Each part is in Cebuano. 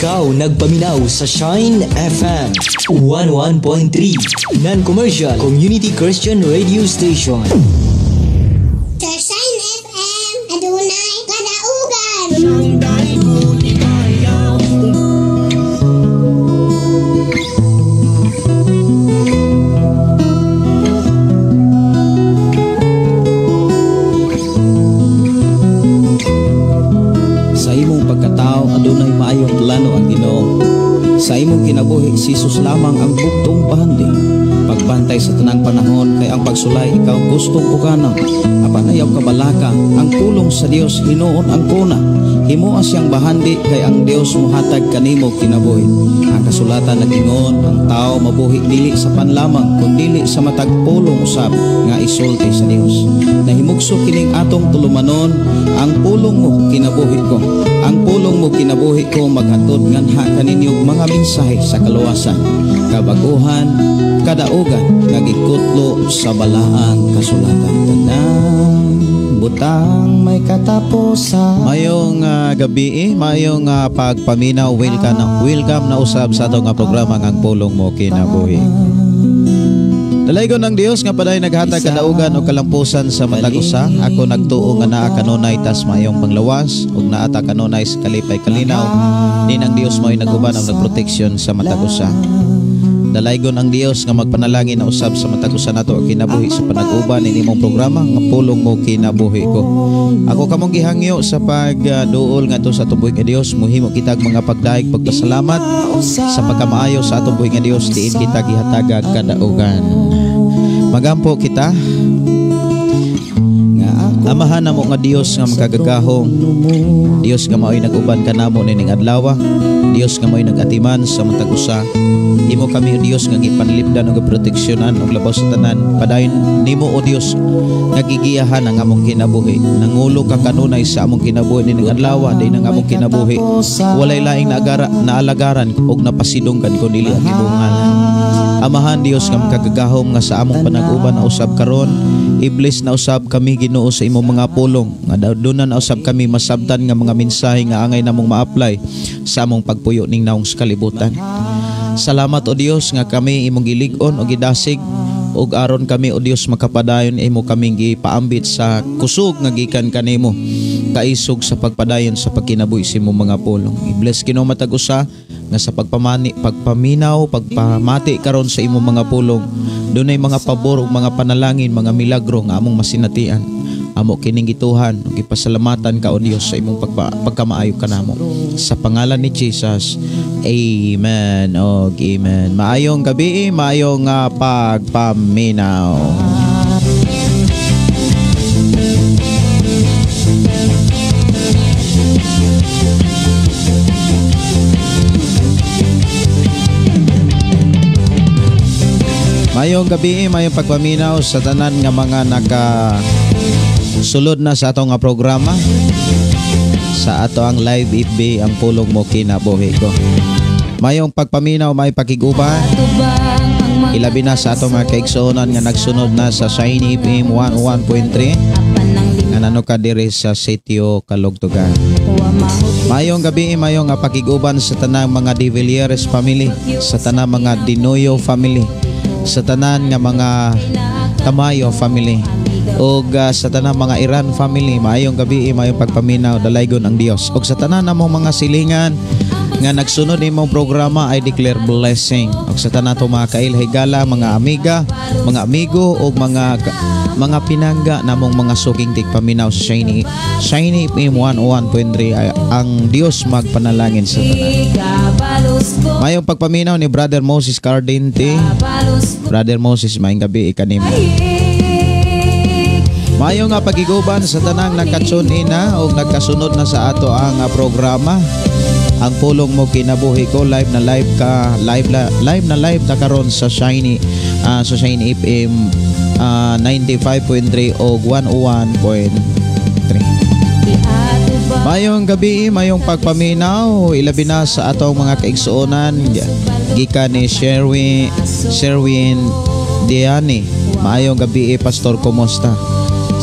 Ikaw nagpaminaw sa Shine FM 11.3 Non-commercial Community Christian Radio Station. Sa Shine FM, adunay kadaugan. Sa imong pagkatao adunay maayong plano ang Ginoo. Sa imong kinabuhi si Jesus lamang ang bugtong bahandi. Pagbantay sa tanang panahon kay ang pagsulay ikaw gustong uganan. Apan ayaw kabalaka ang pulong sa Dios hinuon ang kuna. Himoa siyang bahandi kay ang Dios mohatag kanimo kinabuhi. Ang kasulatan nag-ingon ang tao mabuhi dili sa panlamang kundili sa matag pulong usab nga isulti sa Dios. Nahimugso kining atong tulumanon ang pulong mo kinabuhi ko. Ang pulong mo kinabuhi ko maghatod nganha kaninyo mga mensahe sa kaluwasan, kabaguhan, kadaugan nga gikutlo sa balaang kasulatan. Tanang butang may katapusan. Mayong gabi, mayong pagpaminaw, welcome na usab sa atong programa ang pulong mo kinabuhi. Dalaygon ng Dios nga paday naghatag kadaugan o kalampusan sa matag usa. Ako nagtuo nga naa kanunay tas maayong panglawas ug naa ta kanunay sa kalipay kalinaw. Ninang Dios mao'y naguban ang nagproteksyon sa matag usa. Dalaygon ang Dios nga magpanalangin na usab sa matag usa nato kinabuhi sa panag-uban ini imong programa nga pulong mo kinabuhi ko. Ako kamong gihangyo sa pagduol ngadto sa atong buhi nga Dios, muhimo kitag mga pagdaig pagpasalamat sa pagkamaayo sa atong buhi nga Dios diin kita gihatagag kadaugan. Magampo kita. Amahan namo nga Dios nga makagagahom, Dios nga mao'y nag-uban kanamo nining adlaw, Dios nga mao'y nag-atiman sa matag usa. Imo kami o Dios nga gipanlipdan ug proteksyonan ug labaw sa tanan. Padayon nimo o Dios nga gigiyahan ang among kinabuhi. Nangulo ka kanunay sa among kinabuhi nining adlaw, din ang among kinabuhi. Walay laing naalagaran ug napasidunggan kun dili ang imong ngalan. Amahan Dios nga makagagahom nga sa among panag-uban na usab karon, iblis na usab kami Ginoo sa imong mga pulong nga doon na usab kami masabtan nga mga mensahe nga angay namong ma-apply sa among pagpuyo ning naong sa kalibutan. Salamat o Dios nga kami imong gilig-on o gidasig ug aron kami o Dios makapadayon imo kaming gipaambit sa kusog nga gikan kanimo kaisog sa pagpadayon sa pagkinabuhi sa imong mga pulong. I-bless Ginoo matag usa nga sa pagpamani, pagpaminaw, pagpamati karon sa imong mga pulong. Dunay mga pabor ug mga panalangin, mga milagro nga among masinatian. Amo kining gituhan ug gipasalamatan ka o Dios sa imong pagkamaayo kanamo. Sa pangalan ni Jesus, amen og amen. Maayong gabi, maayong pagpaminaw. Mayong gabi, mayong pagpaminaw sa tanan nga mga naka sulod na sa atong programa sa ato ang live FB ang pulong mo kinabuhi ko. Mayong pagpaminaw, may pakiguban. Ilabi na sa atong mga kaigsuonan nga nagsunod na sa Shine FM 101.3 nga nano ka diri sa Sitio Kalugtugan. Mayong gabi, mayong pakiguban sa tanang mga De Villieres family, sa tanang mga Dinoyo family, sa tanan nga mga Tamayo family ug sa tanan mga Iran family. Maayong gabi, maayong pagpaminaw, dalaygon ang Dios. Ug sa tanan namong mga silingan nga nagsunod nimong programa, I declare blessing. Ug sa tanan to mga kailhigala, mga amiga, mga amigo ug mga pinangga namong mga suking tigpaminaw sa Shine FM 101.3, ang Dios magpanalangin sa tanan. Mayong pagpaminaw ni Brother Moses Cardente. Brother Moses, maayong gabi ikanimo. Mayo nga pagiguban sa tanang nakatune in na o nagkasunod na sa ato ang programa. Ang pulong mo kinabuhi ko, live na live ka, live na live ta karon sa Shiny sa Shine FM 95.3 o 101.3. Mayong gabi, mayong pagpaminaw, ilabi na sa atong mga kaigsuonan gikan ni Sherwin Diani. Maayong gabi, Pastor, kumusta?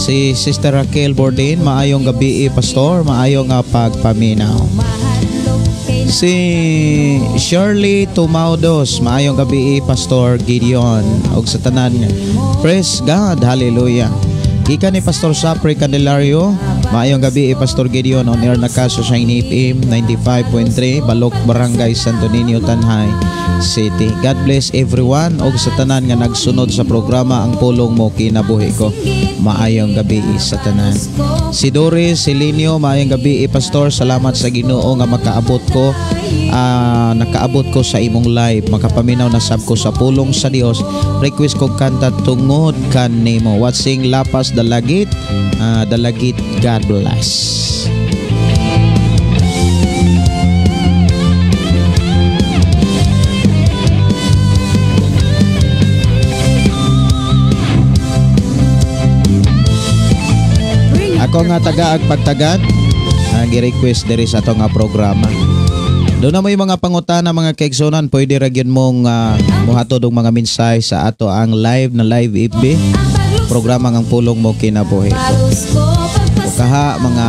Si Sister Raquel Bordin, maayong gabi, Pastor, maayong pagpaminaw. Si Shirley Tumaudos, maayong gabi, Pastor Gideon og sa tanan. Praise God, hallelujah. Gikan ni Pastor Sapre Candelario, maayong gabi, Pastor Gideon, on air na ka sa Shine FM 95.3, Balok, Barangay Santo Niño, Tanjay City. God bless everyone og sa tanan nga nagsunod sa programa Ang Pulong Mo Kinabuhi Ko. Maayong gabi sa tanan. Si Doris Silinio, maayong gabi, Pastor. Salamat sa Ginoo nga makaabot ko. Nakaabot ko sa imong live. Makapaminaw na sab ko sa pulong sa Dios. Request ko kanta "Tungod Kanimo". Watching Lapas Dalagit. Dalagit, God bless. Ako nga taga Agpagtagan, gi-request diri sa ato nga programa. Doon na may mga pangutana, mga kaigsunan, pwede ra gyud mong muhatod og mga mensahe sa ato ang live na live FB programa ng Pulong Mo Kinabuhi. O kaha mga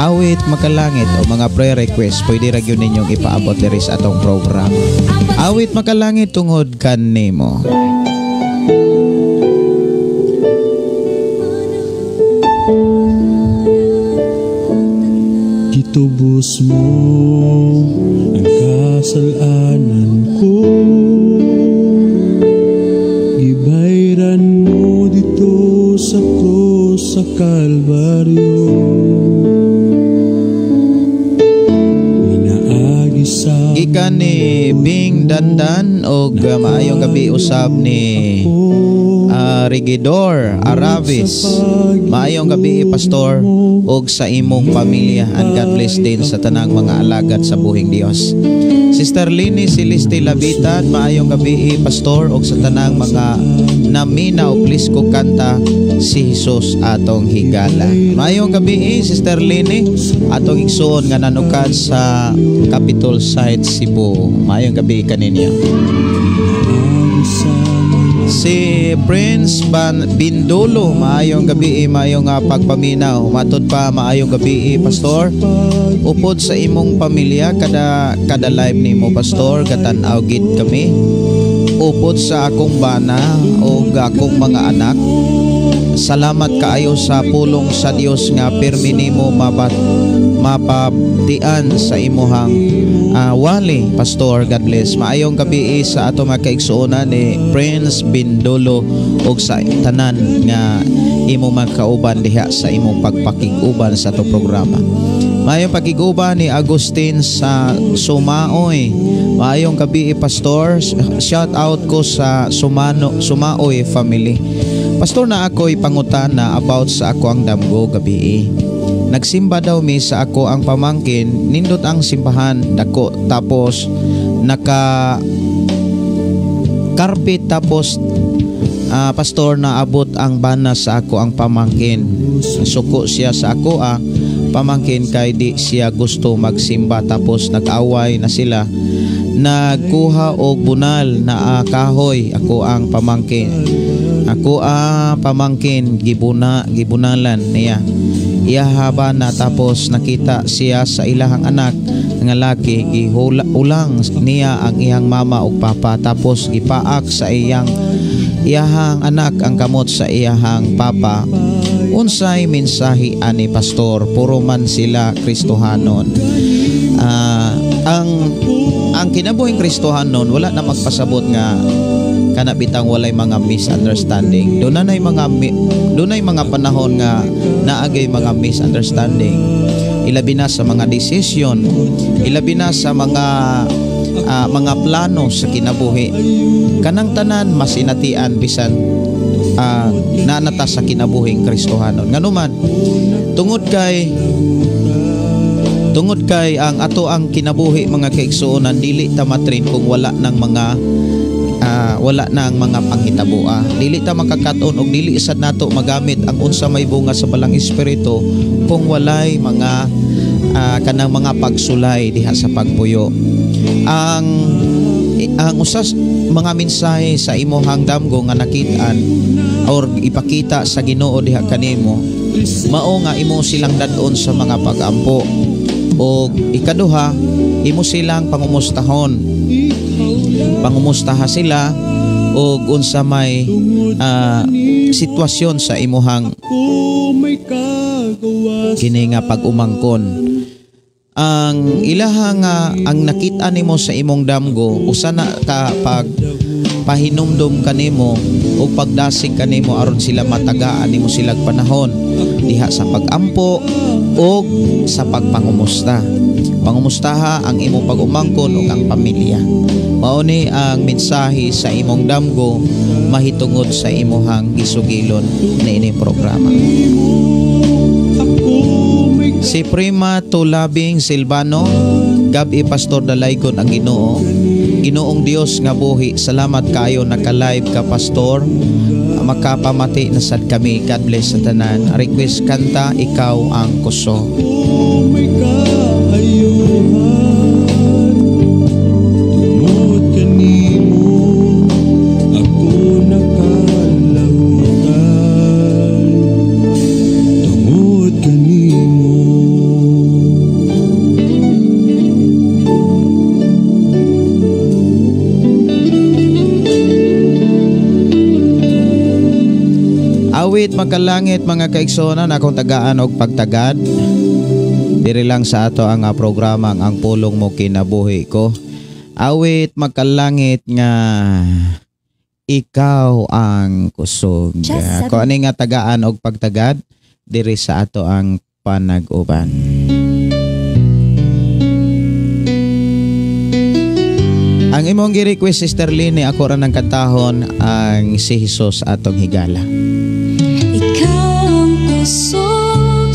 awit makalangit o mga prayer request, pwede ra gyud ninyong ipaabot diri sa atong programa. Awit makalangit, "Tungod Kanimo". Gitubos mo ang kasalanan ko, gibayran mo dito sa krus sa Kalbaryo. Minaagi sa Gikan ni Bing Dandan og maayong gabi usab ni Regidor Aravis. Maayong gabi, Pastor, og sa imong pamilya, and God bless din sa tanang mga alagad sa buhing Dios. Sister Lini Celeste Labitan, maayong gabi, Pastor, og sa tanang mga naminaw, please ko kanta "Si Jesus Atong Higala". Maayong gabi, Sister Lini, atong igsuon nga nanukad sa Capitol Site, Cebu. Maayong gabi kaninyo. Si Prince Ban Bindulo, maayong gabi, maayong pagpaminaw. Matod pa, maayong gabi, Pastor. Upod sa imong pamilya, kada kada live nimo, Pastor, gatan-aw gid kami. Upod sa akong bana o akong mga anak. Salamat kaayo sa pulong sa Dios nga pirmi nimo mabat mapabtian sa imuhang wali, Pastor. God bless. Maayong gabi sa ato mga kaigsuonan ni Prince Bindolo ug sa tanan nga imo mga kauban diha sa imong pagpakig-uban sa ato programa. Maayong pagkig-uban ni Agustin sa Sumaoy. Maayong gabi, Pastor. Shout out ko sa Sumano Sumaoy family. Pastor, na ako'y pangutana about sa ako ang damgo gabi. Nagsimba daw mi sa ako ang pamangkin, nindot ang simbahan, dako, tapos naka carpet, tapos Pastor, naabot ang bana sa ako ang pamangkin. Suko siya sa ako pamangkin kay di siya gusto magsimba, tapos nag-away na sila. Nagkuha og bunal na kahoy ako ang pamangkin. Ako ang pamangkin gibuna gibunalan niya. Iyahaba na, tapos nakita siya sa ilahang anak nga laki, gihula ulang niya ang iyang mama ug papa, tapos gipaak sa iyang iyahang anak ang kamot sa iyahang papa. Unsay mensahe ani, Pastor? Puro man sila Kristohanon. Ang kinabuhing Kristohanon, wala na magpasabot nga kana bitang walay mga misunderstanding. Dunay mga panahon nga naagay mga misunderstanding. Ilabi na sa mga desisyon, ilabi na sa mga plano sa kinabuhi. Kanang tanan masinatian bisan naanata sa kinabuhing Kristohanon. Nganuman, tungod kay ang ato ang kinabuhi, mga kaigsuonan, dili ta matrin kung wala na ang mga panghitaboa. Dili ta makakaton og dili sad nato magamit ang unsa may bunga sa Balang Espiritu kung walay mga kanang mga pagsulay diha sa pagpuyo. Ang usas mga mensahe sa imuhang damgo nga nakit-an or ipakita sa Ginoo diha kanimo, mao nga imo silang dad-on sa mga pag-ampo. O ikaduha, Imo silang pangumustahon. Pangumustaha sila og unsa may sitwasyon sa imuhang kini nga pag-umangkon. Ang ilaha nga ang nakita nimo sa imong damgo usa na ka pag pahinumdum kanimo o pagdasig kanimo aron sila matagaan nimo silag panahon diha sa pagampo o sa pagpangumusta. Pangumustaha ang imong pag-umangkon ug ang pamilya. Mao ni ang mensahe sa imong damgo mahitungod sa imuhang gisugilon niini programa. Si Prima Tulabing Silvano, gabi Pastor Dalaygon ang Ginoo. Ginoong Dios nga buhi, salamat kayo naka-live ka Pastor. Makapamati na sad kami. God bless sa tanan. Request kanta, Ikaw ang Kusog. Awit magkalangit mga kaigsuonan, akong tagaan og pagtagad. Diri lang sa ato ang programa ang Pulong Mo Kinabuhi Ko. Awit magkalangit nga ikaw ang kusog. Ko ani nga tagaan og pagtagad diri sa ato ang panag-uban. Ang imong gi-request Sister Lini, ako ra nang kantahon ang si Jesus atong higala.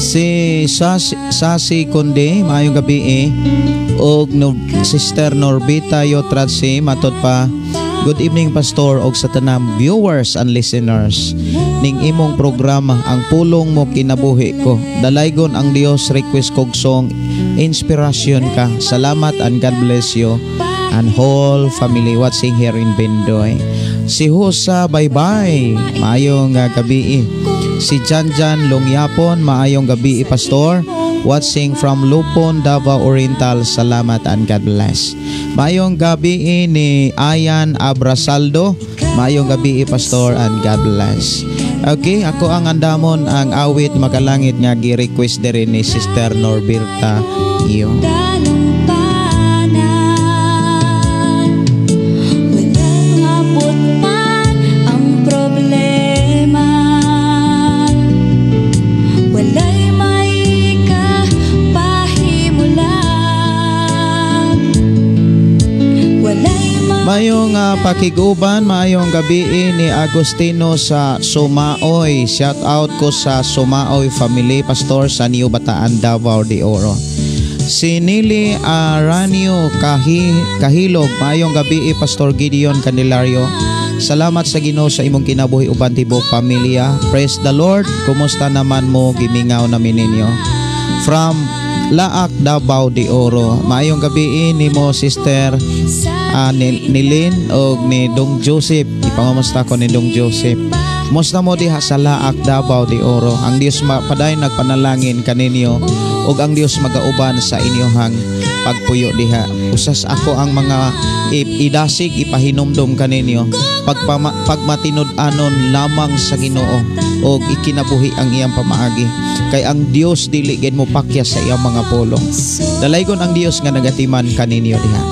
Si Sasi Kunde, maayong gabi og no, Sister Norbita Yotratsi, matod pa, good evening Pastor og sa tanang viewers and listeners ning imong programa ang Pulong Mo Kinabuhi Ko. Dalaygon ang Dios, request kog song inspiration ka. Salamat and God bless you and whole family watching here in Bindoy. Si Husa, bye-bye. Maayong gabi. Si Janjan Longyapon, maayong gabi, Pastor. Watching from Lupon, Davao Oriental. Salamat and God bless. Maayong gabi ni Ayan Abrasaldo. Maayong gabi, Pastor, and God bless. Okay, ako ang andamon ang awit makalangit nga gi-request diri ni Sister Norberta Iyo. Maayong pakiguban, maayong gabi ni Agustino sa Sumaoy. Shout out ko sa Sumaoy family, Pastor, sa New Bataan, Davao de Oro. Si Nili Aranio Kahilog, maayong gabi Pastor Gideon Candelario. Salamat sa Ginoo sa imong kinabuhi uban tibok pamilya. Praise the Lord. Kumusta naman mo, gimingaw namin ninyo. From Laak, Davao de Oro. Maayong gabi nimo Sister ni Lynn og ni Dong Joseph. Ipangamusta ko ni Dong Joseph. Musta mo diha sa Laak, Davao de Oro. Ang Dios padayon nagpanalangin kaninyo ug ang Dios magauban sa inyohang pagpuyo diha. Usas ako ang mga idasig ipahinumdom kaninyo pagmatinud-anon lamang sa Ginoo og ikinabuhi ang iyang pamaagi. Kay ang Dios dili gid mo pakyas sa iyang mga pulong. Dalaygon ang Dios nga nagatiman kaninyo diha.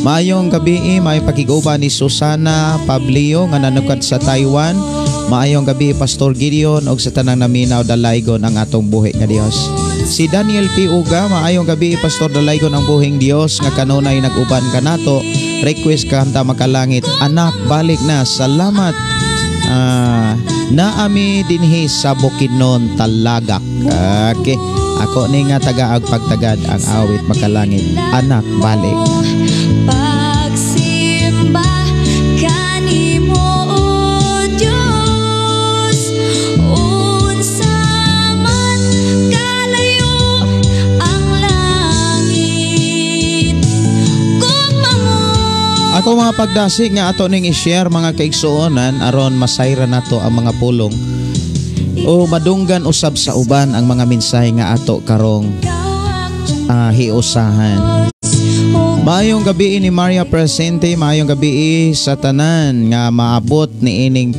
Maayong gabi, maayong pakiguban ni Susana Pablio nga nanukad sa Taiwan. Maayong gabi Pastor Gideon og sa tanang naminaw, dalaygon ang atong buhi nga Dios. Si Daniel P. Uga, maayong gabi Pastor, dalaygon ang buhing Dios nga kanunay nag-uban kanato. Request kanta makalangit, Anak Balik Na. Salamat. Naami dinhi sa Bukidnon, Talagak. Okay. Ako ni nga tagaag pagtagad ang awit makalangit, Anak Balik Na. Pagsimba kanimo, O Dios, unsa man kalayo ang langit, kung Ako mga pagdasig nga ato ning i-share mga kaigsuonan aron masayra nato ang mga pulong o madunggan usab sa uban ang mga mensahe nga ato karong hiusahan. Maayong gabi ni Maria Presente, maayong gabi sa tanan nga maabot ni ining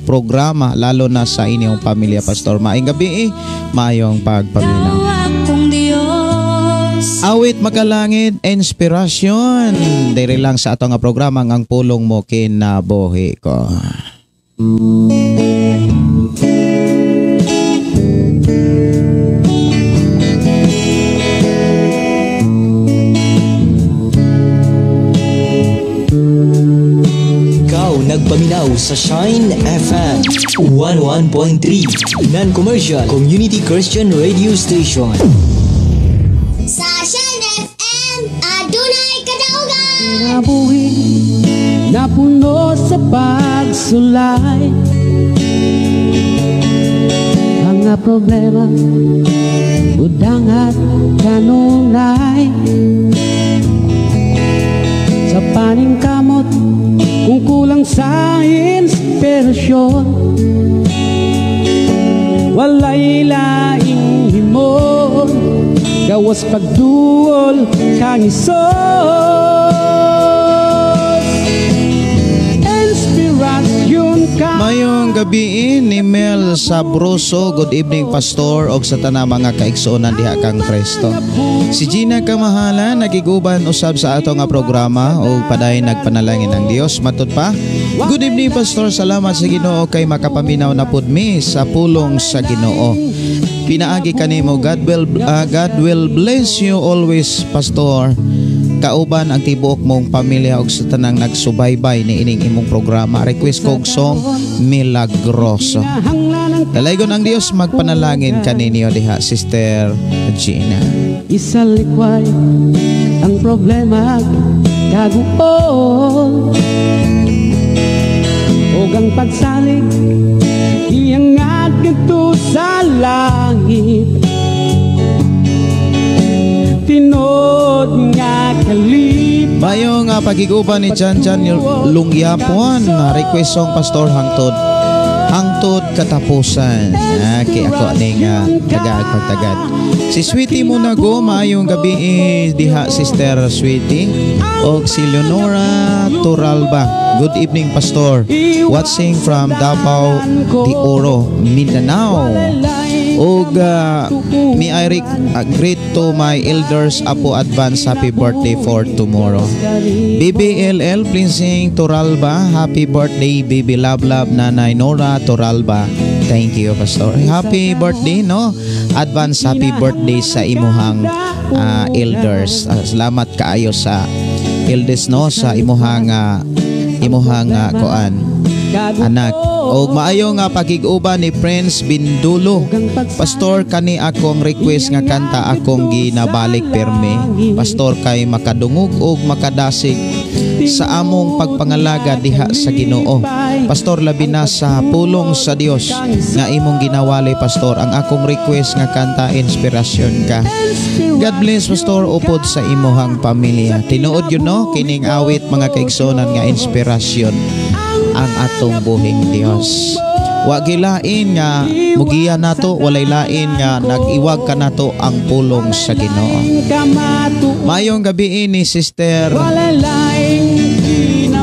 programa, lalo na sa inyong pamilya, Pastor. Maayong gabi, maayong pagpaminaw. Akong Dios. Awit Makalangit, inspirasyon. Diri lang sa ato nga programa ang pulong mo kinabuhi ko. Ikaw nagpaminaw sa Shine FM 11.3 Non-commercial Community Christian Radio Station. Sa Shine FM, adunay kadaugan. Kinabuhi napuno sa pagsulay, mga problema budang at kanunay. Sa paningkamot kung kulang sa inspirasyon, walay laing himon gawas pagduol kang Isos. Inspirasyon ka. Mayong gabi ni Mel Sabroso. Good evening, Pastor, og sa tanang mga kaigsuonan diha kang Kristo. Si Gina Kamahala nagiguban usab sa ato nga programa og padayon nagpanalangin ang Dios matud pa. Good evening, Pastor, salamat sa Ginoo kay makapaminaw na pud mi sa pulong sa Ginoo. Pinaagi kanimo, God will bless you always, Pastor. Kauban ang tibuok mong pamilya og sa tanang nagsubaybay ni ining imong programa. Request kog song Milagroso. Dalaygon ang Dios magpanalangin kaninyo diha, Sister Gina. Isalikway ang problema kaguol ug ang pagsalig iangat ngadto sa langit, tinuod nga kalip. Maayong pagiguban ni Jan Jan Lungyapon. Request song, Pastor, hangtod hangtod katapusan. Kay ako ning tagaag pagtagad. Si Sweetie Munago, maayong gabi diha, Sister Sweetie. Og si Leonora Toralba. Good evening, Pastor. Watching from Davao de Oro, Mindanao. Og may I greet to my elders apo, advance happy birthday for tomorrow. BBLL Pleasing Toralba, happy birthday, Baby Love Love, Nanay Nora Toralba. Thank you, Pastor. Happy birthday, no? Advance happy birthday sa imuhang elders. Salamat kaayo sa elders, no, sa imuhang kuan anak. Og maayo nga pakig-uban ni Prince Bindulo. Pastor, kani akong request nga kanta, akong ginabalik perme. Pastor, kay makadungog og makadasig sa among pagpangalaga diha sa Ginoo. Pastor, labi na sa pulong sa Dios nga imong ginawali, Pastor. Ang akong request nga kanta, Inspirasyon Ka. God bless, Pastor, upod sa imuhang pamilya. Tinuod yun, no, kining awit, mga kaigsunan, nga inspirasyon ang atong buhing Dios. Wa gilain nga mugiya nato, walay lain nga nag-iwag ka nato ang pulong sa Ginoo. Maayong gabi ni Sister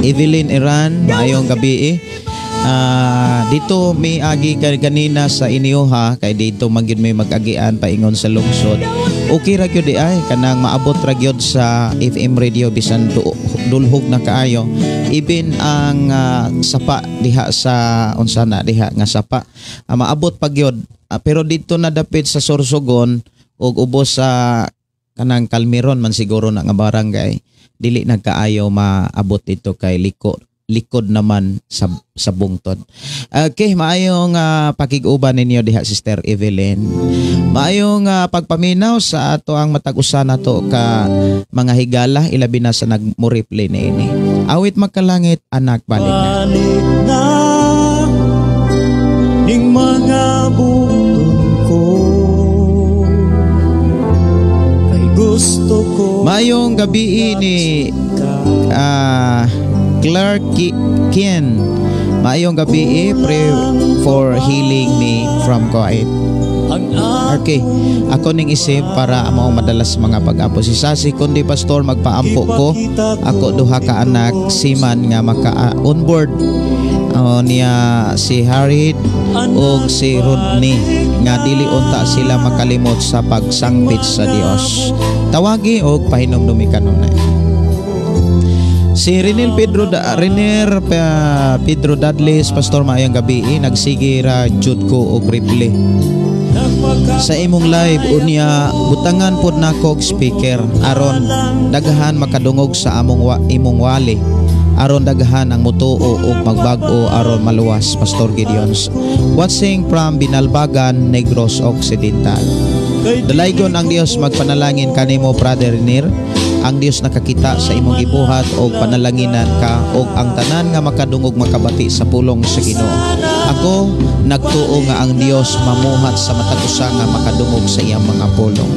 Evelyn Iran, maayong gabi. Dito may agi ka ganina sa inyo ha, kay dito man gyud may mag-agian paingon sa lungsod. Okay ra gyud di ay kanang maabot ra gyud sa FM radio bisan dulhog na kaayo. Even ang sapa diha sa unsa na diha nga sapa, maabot pa gyud. Pero dito na dapit sa Sorsogon ug ubos sa kanang Calmeron man siguro na nga barangay, dili nagkaayo maabot dito kay liko likod naman sa bungtod. Okay, maayong pakig-uban ninyo diha, Sister Evelyn. Maayong pagpaminaw sa ato ang matag usa nato ka mga higala, ilabi na sa nagmo-replay niini. Awit Magkalangit, anak, balik na. Balik na ning mga bukton ko kay gusto ko. Maayong gabi ni Clark Kien. Maayong gabi, pray for healing me from Kuwait. Ang Okay, ako ning isip para amo madala sa mga pag-ampo. Si Sasi kundi, "Pastor, magpaampo ko. Ako duha ka anak seaman nga maka on board niya, si Harid og si Rodney, nga dili unta sila makalimot sa pagsangpit sa Dios. Tawagi og pahinumdumi kanunay." Si Renel Pedro da, Rener Pedro Dadlis, "Pastor, maayong gabi. Nagsige ra jud ko og reply sa imong live. Unya butangan pod nako og speaker aron daghan makadungog sa among imong wali, aron daghan ang mutuo og magbag-o aron maluwas, Pastor Gideons. Watching from Binalbagan, Negros Occidental." Dalaygon ang Dios, magpanalangin kanimo, Brother Renir. Ang Dios nakakita sa imong gibuhat og panalanginan ka og ang tanan nga makadungog, makabati sa pulong sa Ginoo. Ako nagtuo nga ang Dios mamuhat sa matag usa nga makadungog sa iyang mga pulong.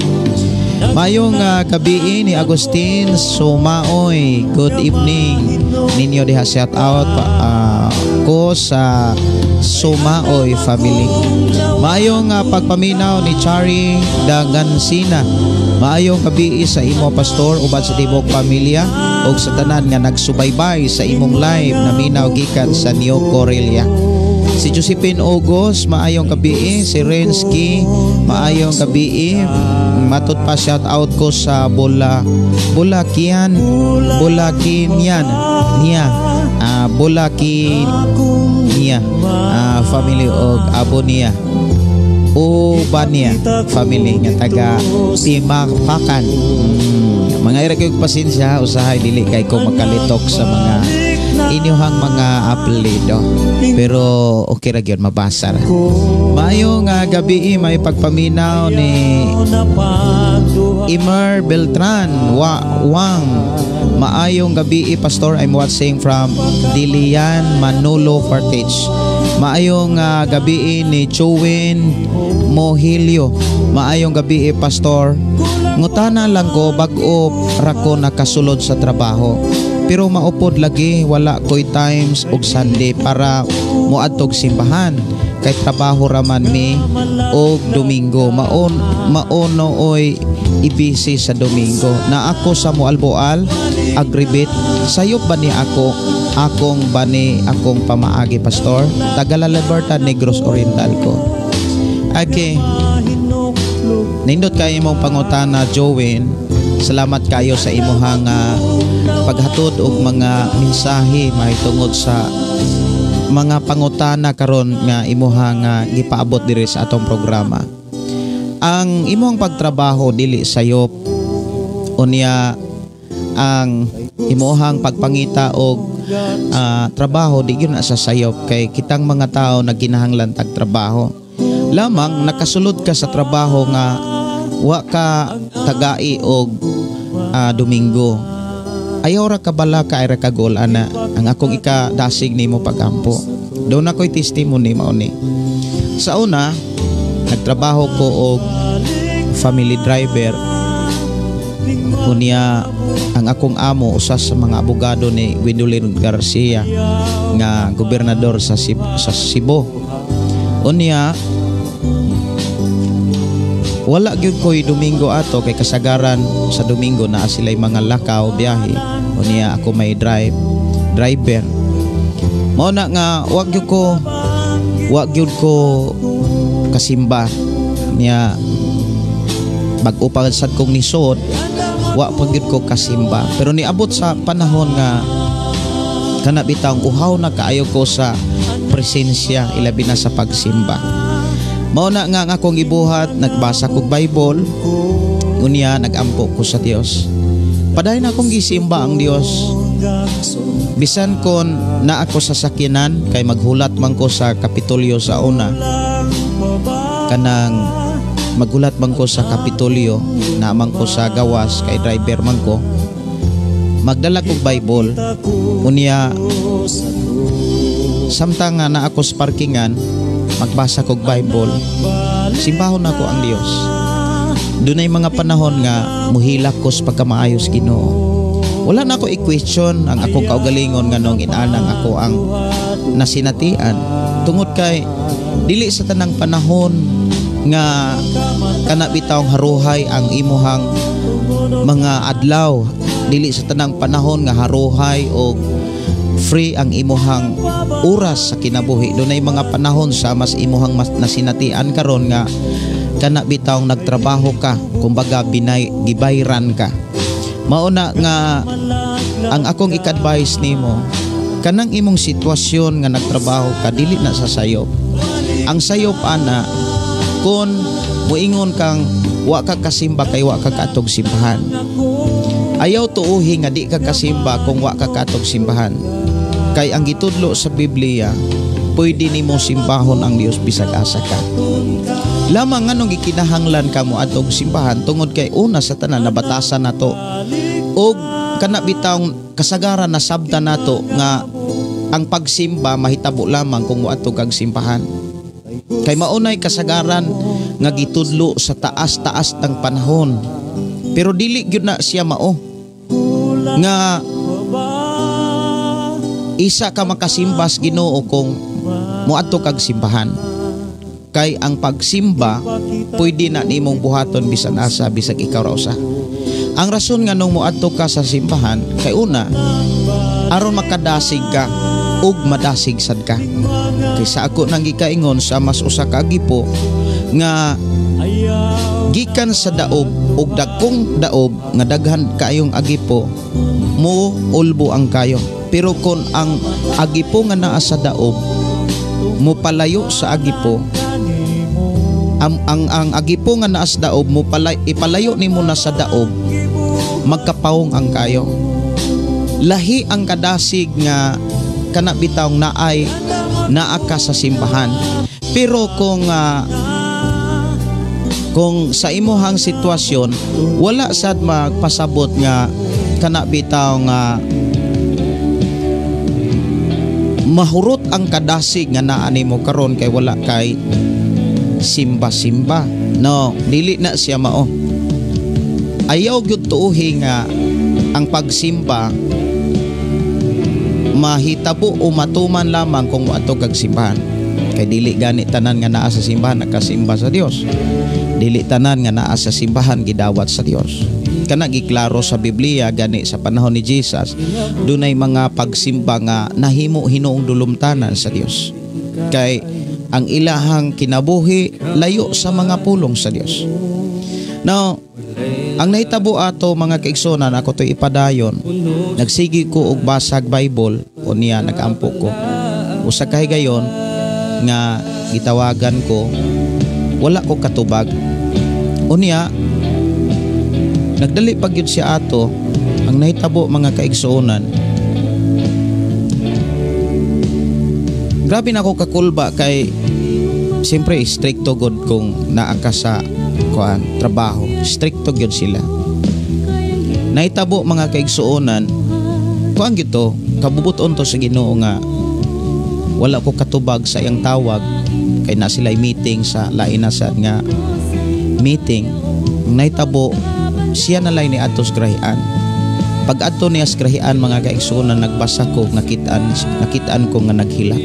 Mayong gabii ni Agustin Sumaoy. Good evening ninyo diha. Shout out pa, ko sa Sumaoy family. Maayong pagpaminaw ni Chari Dagansina. "Maayong gabii sa imo, Pastor, uban sa tibok pamilya ug sa tanan nga nagsubaybay sa imong live, naminaw gikan sa New Corelia." Si Josephine Ogos, maayong gabii. Si Rensky, maayong gabii. Matud pa shout out ko sa Bola Bulakian Bulakinian niya, Bulaki niya family og abo niya Ubania family nga taga Timapakan. Mga ira kayo pasensya, usahay dili kay ko makalitok sa mga inyuhang mga apelyido. Pero okay ra gyud, mabasa ra. Maayong gabi, may pagpaminaw ni Imer Beltran Wang. "Maayong gabi, Pastor. I'm watching from Dilian, Manolo Fortich." Maayong gabi ni Chowin Mohilio. "Maayong gabi, Pastor. Ngutana lang ko, bag-o ra ko nakasulod sa trabaho. Pero maupod lagi, wala ko'y times og Sunday para moadtog simbahan kay trabaho raman mi og Domingo. Maon maono oy ibisi sa Domingo na ako sa Moalboal agribit. Sayop ba ni ako akong bani akong pamaagi, Pastor? Taga La Libertad, Negros Oriental ko." Okay. Nindot kayo imong pangutana, Jowen. Salamat kayo sa imuhang paghatod og mga mensahe mahitungod sa mga pangutana karon nga imuhang gipaabot diri sa atong programa. Ang imong pagtrabaho dili sayop. Unya ang imuhang pagpangita og trabaho di gyud na sa sayop kay kitang mga tao nagkinahanglan tag trabaho. Lamang nakasulod ka sa trabaho nga wa ka tagai og Domingo. Ayaw ra ka balaka, ay ra ka goal ana. Ang akong ikadasig nimo pagampo. Doon ako'y testimony mao ni. Sa una, nagtrabaho ko og family driver. Unya ang akong amo usa sa mga abogado ni Gwendolyn Garcia nga gobernador sa Cebu. Unya wala gyud ko'y Domingo ato kay kasagaran sa Domingo naa sila'y mga lakaw, biyahe. Unya ako may driver. Mao na nga wa gyud ko kasimba niya. Bag-o pa sad kong nisod, wa pa gyud ko kasimba. Pero niabot sa panahon nga kana bitawng uhaw na kaayo ko sa presensya, ilabi na sa pagsimba. Mao na nga ang akong ibuhat, nagbasa kog Bible, unya nagampo ko sa Dios. Padayon akong gisimba ang Dios. Bisan kon na ako sa sakyanan kay maghulat man ko sa Kapitolyo sa una. Kanang maghulat man ko sa Kapitolyo, na man ko sa gawas kay driver man ko. Magdala kog Bible. Unya samtang nga naa ako sa parkingan, magbasa kog Bible. Simbahon nako ang Dios. Dunay mga panahon nga muhilak ko sa pagkamaayos Ginoo. Wala na ako i-question ang akong kaugalingon nganong inanang ako ang nasinatian. Tungod kay dili sa tanang panahon nga kana bitawng haruhay ang imuhang mga adlaw, dili sa tanang panahon nga haruhay o free ang imuhang oras sa kinabuhi. Dunay mga panahon sa mas imuhang nasinatian karon nga kana bitawng nagtrabaho ka, kumbaga gibayran ka. Mao na nga ang akong i-advise nimo, kanang imong sitwasyon nga nagtrabaho ka, dili na sa sayop. Ang sayop ana kon muingon kang wa ka kasimba kay wa ka kaatog simbahan. Ayaw tuuhi nga di ka kasimba kung wa ka kaatog simbahan. Kay ang gitudlo sa Biblia, pwede nimo simbahon ang Dios bisag asa ka. Lamang nganong gikinahanglan ka mo atog simbahan tungod kay una sa tanan nabatasan nato og kana bitawng kasagaran na sabta nato nga ang pagsimba mahitabo lamang kung moadto kag simbahan. Kay maunay kasagaran nga gitudlo sa taas-taas ng panahon. Pero dili gyud na siya mao nga isa ka makasimbas Ginoo kung moadto kag simbahan. Kay ang pagsimba pwede na nimong buhaton bisan asa, bisag ikaw ra usa. Ang rason nga nung moadto ka sa simbahan kay una aron makadasig ka ug madasig sad ka. Kay sa ako nang gikaingon sa mas usa ka agipo nga gikan sa daob ug dagkong daob nga daghan kaayong agipo, mo ulbo ang kayo. Pero kon ang agipo nga naa sa daob mo palayo sa agipo, ang agipo nga naa sa daob mo ipalayo nimo na sa daob, magkapawong ang kayo. Lahi ang kadasig nga kana bitawng naay naa ka sa simbahan. Pero kung sa imuhang sitwasyon wala sad magpasabot nga kana bitaw nga mahurot ang kadasig nga naa nimo karon kay wala kay simba-simba. No, dili na siya mao. Ayaw gyud tuuhi nga ang pagsimba mahitabo o matuman lamang kung moadto kag simbahan. Kay dili gani tanan nga naa sa simbahan nakasimba sa Dios. Dili tanan nga naa sa simbahan gidawat sa Dios. Kana giklaro sa Biblia gani sa panahon ni Jesus, dunay mga pagsimba nga nahimo hinuong dulumtanan sa Dios. Kay ang ilahang kinabuhi layo sa mga pulong sa Dios. Now, ang nahitabo ato mga kaigsunan, ako to'y ipadayon. Nagsigi ko og basag Bible o niya nag-ampo ko. Usa ka higayon nga gitawagan ko, wala ko katubag. O niya nagdali pag yun siya ato. Ang nahitabo mga kaigsuonan, grabe na ako kakulba kay siyempre stricto god kung naa ka sa kuan trabaho, stricto gyud sila. Nahitabo mga kaigsuonan, kuan gyud to, kabubuton to sa Ginoo nga wala ko katubag sa iyang tawag kay na sila meeting sa lain na sad nga meeting. Nahitabo siya na lay ni adto sa grahian. Pag adto niya sa grahian mga kaigsuonan, nagbasa ko, nakitaan ko nga naghilak.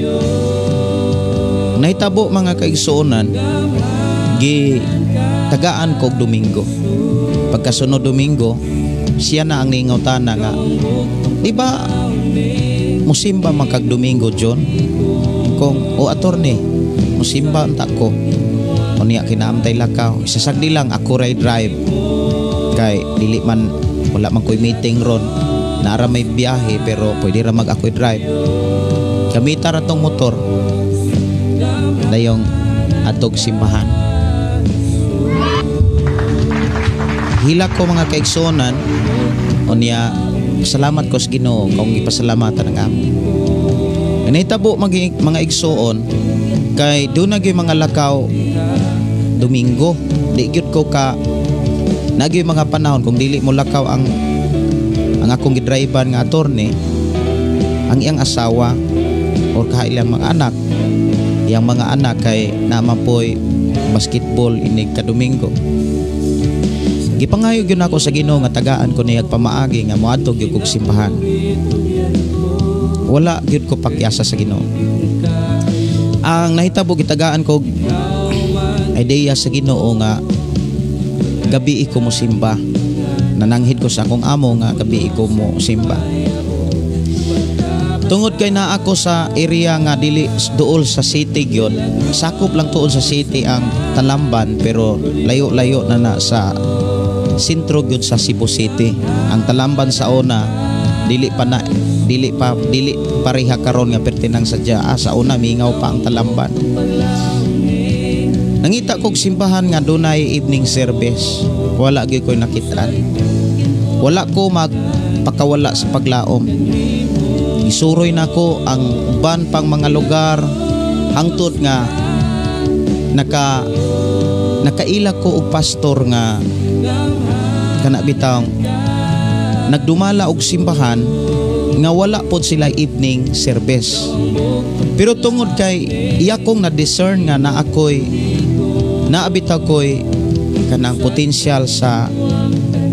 Nahitabo mga kaigsuonan, gi tagaan kog Domingo. Pagkasunod Domingo, siya na ang ningawtana nga, di ba musimba man kag Domingo, John? Kung o attorney, musimba unta ko. O niya kinaamtay lakaw. Isasagdi lang ako ray drive. Kay dili man, wala man ko'y meeting ron. Naara may biyahe pero pwede ra mag ako'y drive. Gamita ra tong motor. Dayong atog simbahan. Hila ko mga kaigsuonan, o niya salamat ko sa Ginoo kung gipasalamatan ang amo. Nahitabo mga igsuon kay doon na gyud mga lakaw Domingo. Di gyud ko ka nagyoy mga panahon kung dili mo lakaw ang akong gidriban nga attorney, ang iyang asawa or kahailang mga anak. Iyang mga anak kay naman po'y basketball inig ka Domingo. Gipangayo gyud nako sa Ginoo nga tagaan ko niyag pamaagi nga moadto gyud kog simbahan. Wala gyud ko pakyasa sa Ginoo. Ang nahitabo gitagaan ko idea sa Ginoo nga gabi ko mo simba. Nananghid ko sa akong amo nga gabi ko mo simba. Tungod kay naa ako sa area nga dili duol sa city gyud, sakop lang tuon sa city ang Talamban pero layo-layo na na sa sentro gyud sa Cebu City. Ang Talamban sa una dili pa na dili pa dili pareha karon nga pertinang sadya. Sa una mingaw pa ang Talamban. Nangita kog simbahan nga dunay evening service. Wala gyud koy nakitaan. Wala ko magpakawala sa paglaom. Isuroy nako ang uban pang mga lugar hangtod nga nakaila ko og pastor nga kana bitawng nagdumala og simbahan nga wala pod sila evening service. Pero tungod kay iya kong na-discern nga na ako'y naabitaw ko'y kanang potensyal sa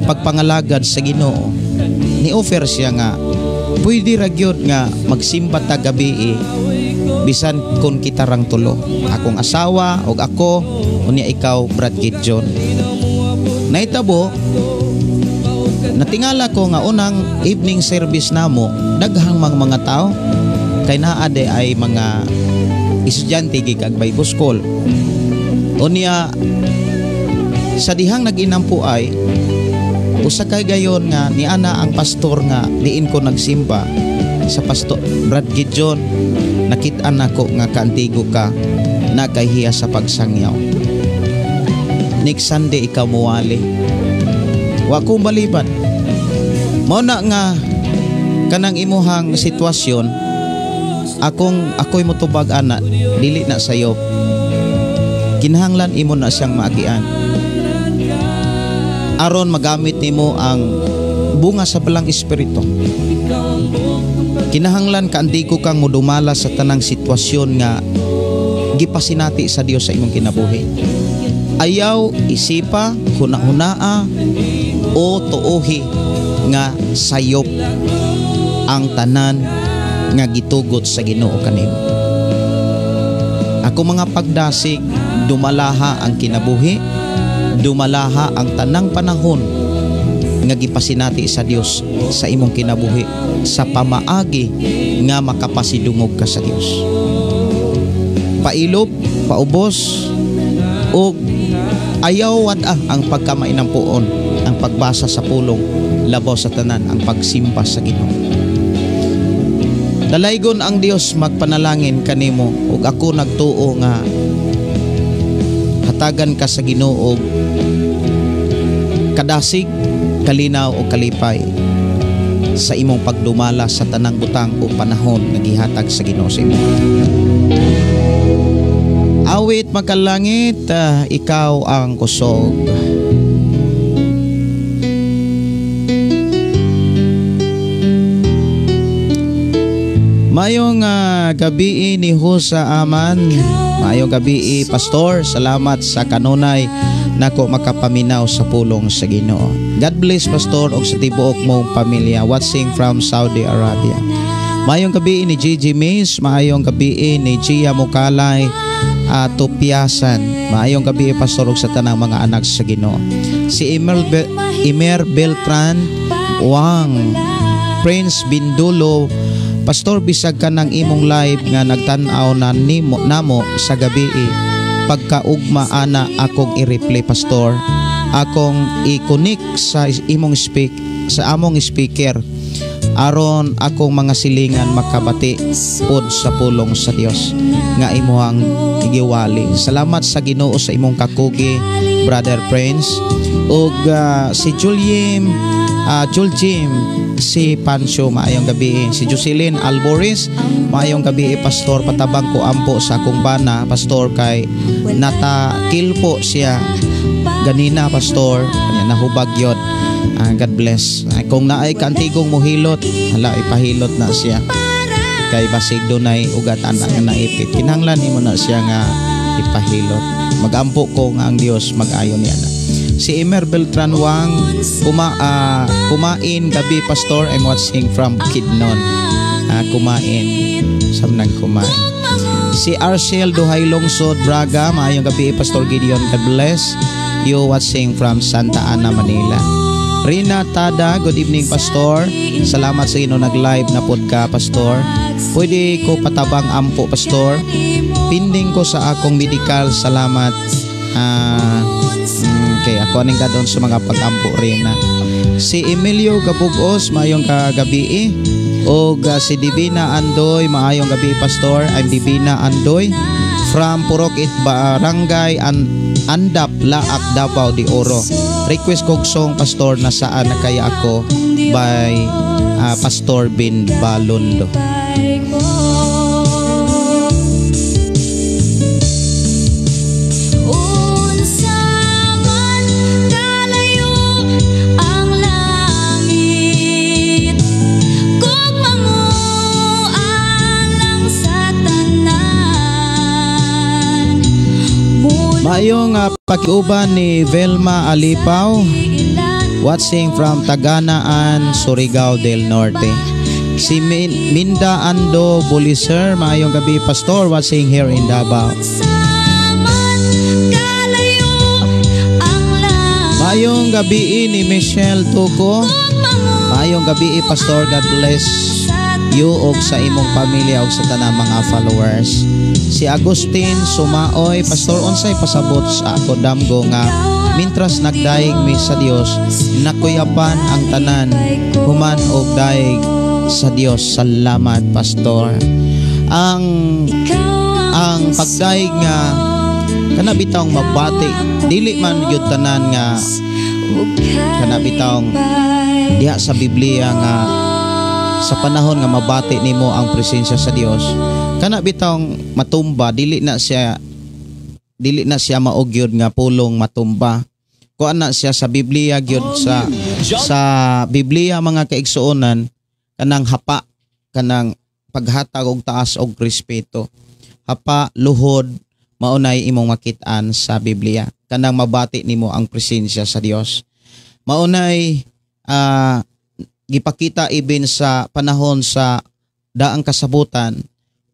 pagpangalagad sa Ginoo, ni-offer siya nga pwede ra gyud nga magsimba ta gabi bisan kun kita rang tulo, akong asawa og ako, unya ikaw Brad Gideon. Naitabo natingala ko nga unang evening service namo daghang mga tao kay naa de ay mga estudyante gikan Bible School. Unya sa dihang nag-inampo ay usa kay gayon nga niana ang pastor nga diin ko nagsimba sa pastor Brad Gideon, nakit-an nako nga kaantigo ka nakahiya sa pagsangyaw. Next Sunday ikaw muwali. Wa ko baliban. Mao na nga kanang imuhang sitwasyon, akong ako'y motubag ana, dili na sayo. Kinahanglan imo na siyang maagian. Aron magamit nimo ang bunga sa balang espiritu. Kinahanglan kaandigo kang modumala sa tanang sitwasyon nga gipasinati sa Dios sa imong kinabuhi. Ayaw isipa, huna-hunaa o tuohi nga sayop ang tanan nga gitugot sa Ginoo kanimo. Ako mga pagdasig, dumalaha ang kinabuhi, dumalaha ang tanang panahon nga gipasinati sa Dios sa imong kinabuhi sa pamaagi nga makapasidungog ka sa Dios. Pailob, paubos og ayaw wad-a ang pagkamainampuon, ang pagbasa sa pulong, labaw sa tanan ang pagsimba sa Ginoo. Dalaygon ang Dios magpanalangin kanimo ug ako nagtuo nga hatagan ka sa Ginoo og kadasig, kalinaw o kalipay sa imong pagdumala sa tanang butang o panahon nga gihatag sa Ginoo sa imo. Awit makalangit, ikaw ang kusog. Mayong gabi ni Husa Aman. Mayong gabi Pastor, salamat sa kanunay nako makapaminaw sa pulong sa Ginoo. God bless Pastor og sa tibuok mong pamilya, watching from Saudi Arabia. Mayong gabi ni Gigi Mays, maayong gabi ni Gia Mukalay Tupiasan. Maayong gabi Pastor og sa tanang mga anak sa Ginoo. Si Emer Beltran Wang, Prince Bindulo, Pastor bisag ka ng imong live nga nagtan-aw na nimo namo sa gabi. Pagkaugma ana akong i-replay Pastor. Akong i-connect sa imong speak sa among speaker aron akong mga silingan makabati pod sa pulong sa Dios nga imuhang giwali. Salamat sa Ginoo sa imong kakugi Brother Prince. Ug si Julian Juljim, si Pancho, maayong gabi. Si Jocelyn Alboris, maayong gabi Pastor. Patabang ko ampo sa akong bana Pastor kay natakil po siya ganina Pastor, kanya nahubag yun. God bless. Kung naay kantigong muhilot, hala ipahilot na siya kay basig dunay ugat anak nga naipit. Kinahanglan nimo na siya nga ipahilot. Magampo ko nga ang Dios mag-ayon niya na. Si Emer Beltran Wang, kumain gabi Pastor, I'm watching from Kidnon. Kumain, samnang kumain. Si Arcel Duhay Lungsod Braga, maayong gabi, Pastor Gideon, God bless you, watching from Santa Ana, Manila. Rina Tada, good evening, Pastor. Salamat sa Ginoo nag-live na pod ka, Pastor. Pwede ko patabang ampo, Pastor. Pending ko sa akong medical, salamat. Okay, ako aning gadon sa mga pag-ampo, Rina. Si Emilio Gabugos, maayong kagabi. O si Divina Andoy, maayong gabi, Pastor. I'm Divina Andoy from Purok 8, Barangay Andap, Laak, Davao de Oro. Request kog song, Pastor, "Nasaan Na Kaya Ako" by Pastor Bin Balondo. Unsa man kalayo ang langit, gugma mo alang sa tanan. Mula Maayong pakiuban ni Velma Alipaw, watching from Taganaan, Surigao del Norte. Si Minda Ando Buliser, maayong gabi, Pastor, watching here in Davao. Unsa man kalayo ang langit, Maayong gabi ni Michelle Tuco. gugma mo Maayong gabi, Pastor, God bless you og sa imong pamilya og sa tanang mga followers. Si Agustin Sumaoy, "Pastor, unsay pasabot sa ako damgo nga mintras nagdayeg mi sa Dios, nakuyapan ang tanan human og dayeg sa Dios? Salamat, Pastor." Ang pagdayeg nga kana bitawng mabati, dili man gyud tanan nga kana bitawng diha sa Biblia nga sa panahon nga mabati nimo ang presensya sa Dios, kana bitawng matumba, dili na siya mao gyud nga pulong matumba. Kuan na siya sa Biblia gyud, sa Biblia, mga kaigsuonan, kanang hapa, kanang paghatag og taas og respeto, hapa, luhod, maunay imong makit-an sa Biblia kanang mabati nimo ang presensya sa Dios. Maunay gipakita ibin sa panahon sa daang kasabutan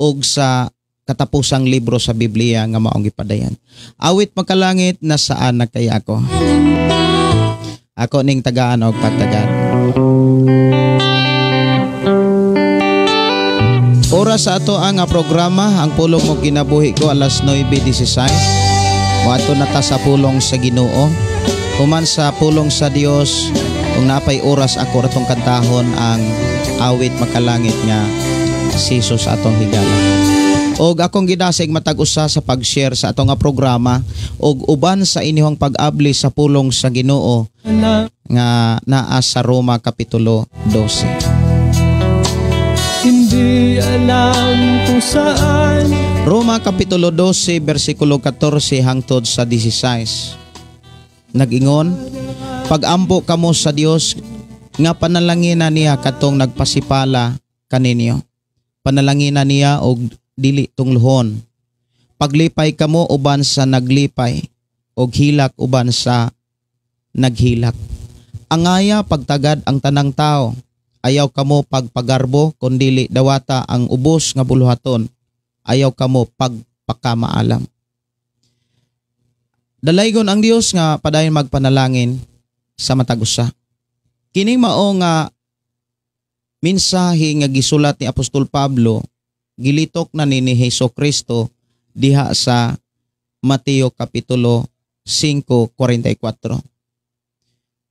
ug sa katapusang libro sa Biblia nga maong gipadayan. Awit Makalangit, "Nasaan Na Kaya Ako." Ako ning tagaan og pagtagad. Oras sa ato ang programa, Ang Pulong mo Kinabuhi Ko, alas 9:16. Moadto na ta sa pulong sa Ginoo. Human sa pulong sa Dios, kung napay oras, ako ratong kantahon ang Awit Makalangit nga "Si Jesus Atong Higala." Og akong gidasig matag usa sa pag-share sa atong nga programa og uban sa inyong pag-abli sa pulong sa Ginoo nga naa sa Roma kapitulo 12. Hindi alam kung saan. Roma kapitulo 12 bersikulo 14 hangtod sa 16. Nag-ingon, "Pagampo kamo sa Dios nga panalangina niya katong nagpasipala kaninyo. Panalangina niya og dili tungluhon. Paglipay kamo uban sa naglipay og hilak uban sa naghilak. Angaya pagtagad ang tanang tao. Ayaw kamo pagpagarbo kundili dawata ang ubos nga buluhaton. Ayaw kamo pagpakamaalam." Dalaygon ang Dios nga padayon magpanalangin sa matag usa. Kining mao nga mensahe nga gisulat ni Apostol Pablo, gilitok na ni Hesus Kristo diha sa Mateo kapitulo 5:44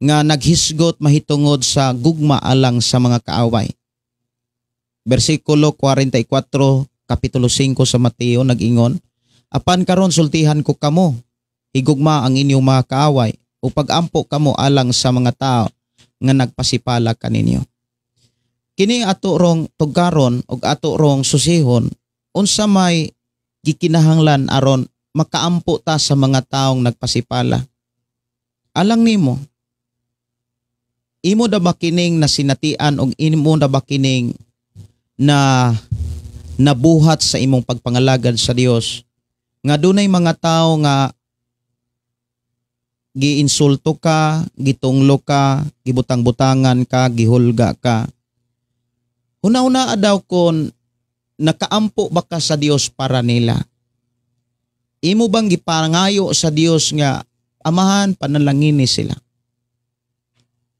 nga naghisgot mahitungod sa gugma alang sa mga kaaway. Bersikulo 44 kapitulo 5 sa Mateo nag-ingon, "Apan karon sultihan ko kamo, higugma ang inyong mga kaaway o pagampo kamo alang sa mga tao nga nagpasipala kaninyo." Kini ato rong tugaron og ato rong susihon, unsa may gikinahanglan aron makaampo ta sa mga taong nagpasipala. Alang nimo, imo da ba kining nasinatian og imo da ba kining na nabuhat sa imong pagpangalagad sa Dios nga dunay mga tao nga giinsulto ka, gitunglo ka, gibutang-butangan ka, gihulga ka? Huna-huna daw kon Nakaampo ba ka sa Dios para nila? Imo bang gipangayo sa Dios nga Amahan, panalangini sila?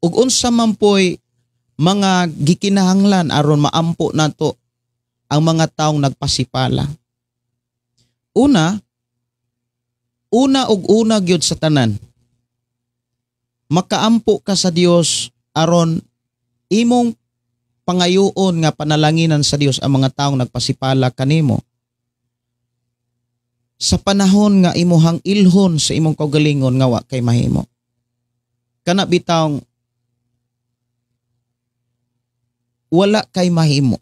Ug unsa man poy mga gikinahanglan aron maampo nato ang mga taong nagpasipala? Una, una ug una gyud sa tanan, makaampo ka sa Dios aron imong pangayoon nga panalanginan sa Dios ang mga taong nagpasipala kanimo. Sa panahon nga imuhang ilhon sa imong kaugalingon nga wa kay mahimo. Kana bitawng wala kay mahimo.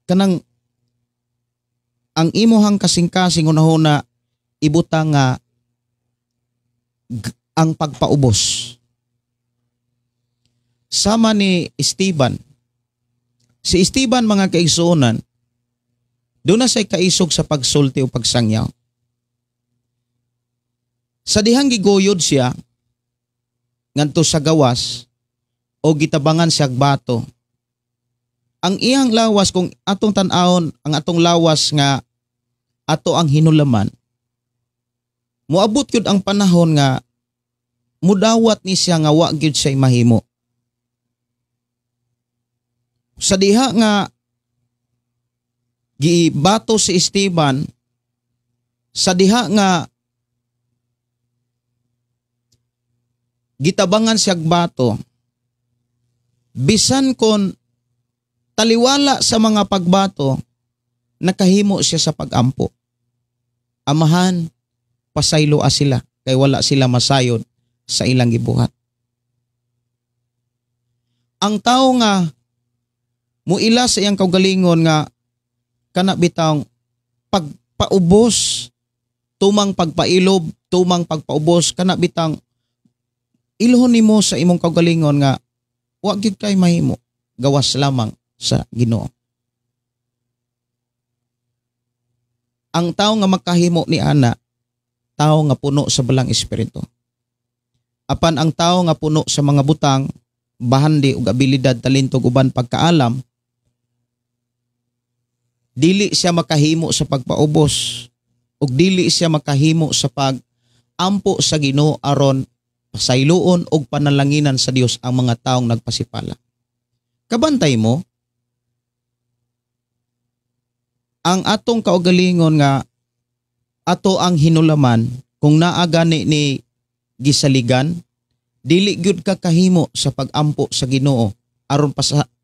Kanang ang imuhang kasing-kasing hunahuna ibutang nga ang pagpaubos. Sama ni Esteban. Si Esteban, mga kaigsuonan, doon na siya'y kaisog sa pagsulti o pagsangyaw. Sa dihang giguyod siya, ngadto sa gawas, o gitabangan siya bato. Ang iyang lawas, kung atong tan-awon, ang atong lawas nga ato ang hinulaman, moabot gyud ang panahon nga mudawat ni siya nga wa gyud siya'y mahimo. Sa diha nga gibato si Esteban, sa diha nga gitabangan siyag bato, bisan kon taliwala sa mga pagbato, nakahimo siya sa pagampo. Amahan, pasayloa sila kay wala sila masayod sa ilang gibuhat. Ang tao nga muila sa iyang kaugalingon nga kana bitawng pagpaubos, tumang pagpailob, tumang pagpaubos, kana bitang ilhon nimo sa imong kaugalingon nga wa gyud kay mahimo, gawas lamang sa Ginoo. Ang tao nga makahimo ni ana, tao nga puno sa balang espiritu. Apan ang tao nga puno sa mga butang, bahandi ug abilidad, talento ug uban pagkaalam, dili siya makahimo sa pagpaubos ug dili siya makahimo sa pag-ampo sa Ginoo aron pasayloon og panalanginan sa Dios ang mga taong nagpasipala. Kabantay mo ang atong kaugalingon nga ato ang hinulaman, kung naa gani ni gisaligan, dili gyud ka kahimo sa pag-ampo sa Ginoo aron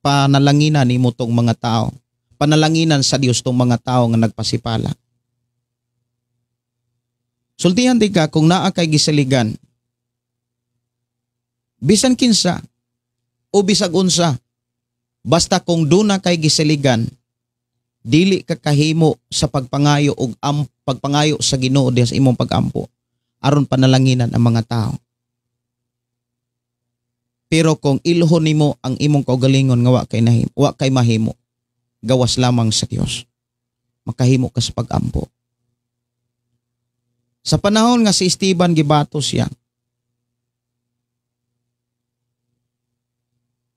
panalanginan nimo tong mga tao, panalanginan sa Dios tong mga tao nga nagpasipala. Sultihan di ka kung naa kay gisaligan, bisan kinsa o bisag unsa, basta kung duna kay gisaligan, dili ka kahimo sa pagpangayo og pagpangayo sa Ginoo diha sa imong pagampo aron panalanginan ang mga tao. Pero kung ilhon nimo ang imong kaugalingon nga wa kay mahimo, gawas lamang sa Dios, makahimo ka sa pagampo. Sa panahon nga si Esteban gibato siya,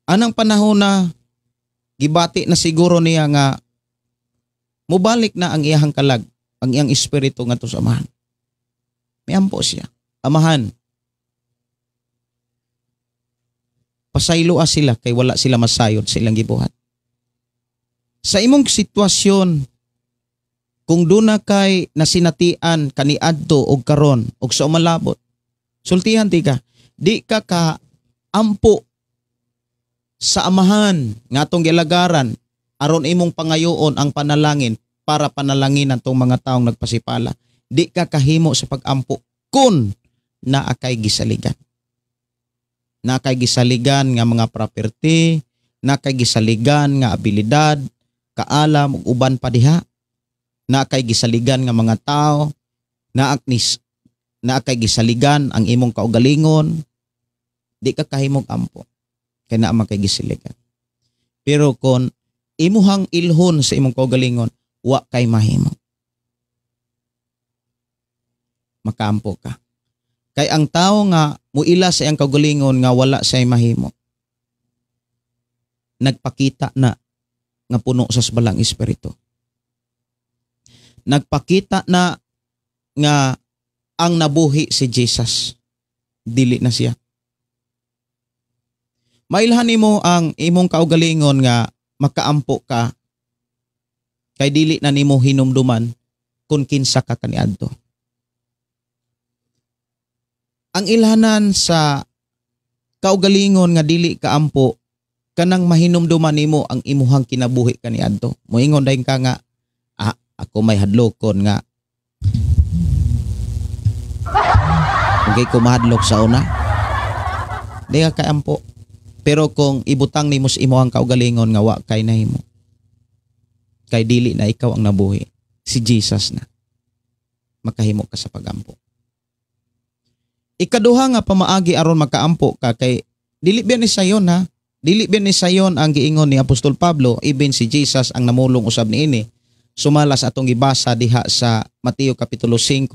anang panahon na gibati na siguro niya nga mubalik na ang iyang kalag, ang iyang espiritu ngadto sa Amahan. Miampo siya, Amahan, pasayloa sila kay wala sila masayod sa ilang gibuhat. Sa imong sitwasyon, kung duna kay nasinatian kaniadto og karon og sa umalabot, sultihan ti ka, di ka ka ampo sa Amahan nga atong gilagaran aron imong pangayoon ang panalangin para panalangin ang tong mga taong nagpasipala. Di ka kahimo sa pagampo kun naa kay gisaligan. Naa kay gisaligan nga mga property, naa kay gisaligan nga abilidad, kaalam ug uban pa diha. Naa kay gisaligan nga mga tao, naa kay gisaligan ang imong kaugalingon. Di ka kahimog ampo kay naa man kay gisaligan. Pero kon imuhang ilhon sa imong kaugalingon, wa kay mahimo, makaampo ka. Kay ang tao nga muila sa iyang kaugalingon nga wala siya'y mahimo, nagpakita na nga puno sa balang espiritu. Nagpakita na nga ang nabuhi si Jesus, dili na siya. Mailhan nimo ang imong kaugalingon nga makaampo ka kay dili na nimo hinumduman kung kinsa ka kaniadto. Ang ilhanan sa kaugalingon nga dili kaampo kanang mahinumduman nimo ang imuhang kinabuhi kaniadto. Moingon dayon ka nga ako may hadlokon nga okay ko mahadlok sa una. Di ka kaampo. Pero kung ibutang nimo sa imuhang kaugalingon nga wa kay nahimo, kay dili na ikaw ang nabuhi, si Jesus na, makahimo ka sa pagampo. Ikaduha nga pamaagi aron makaampo ka kay dili biya ni sayon ha. Dili biya ni sayon ang giingon ni Apostol Pablo, even si Jesus ang namulong usab niini. Sumala sa atong gibasa diha sa Mateo Kapitulo 5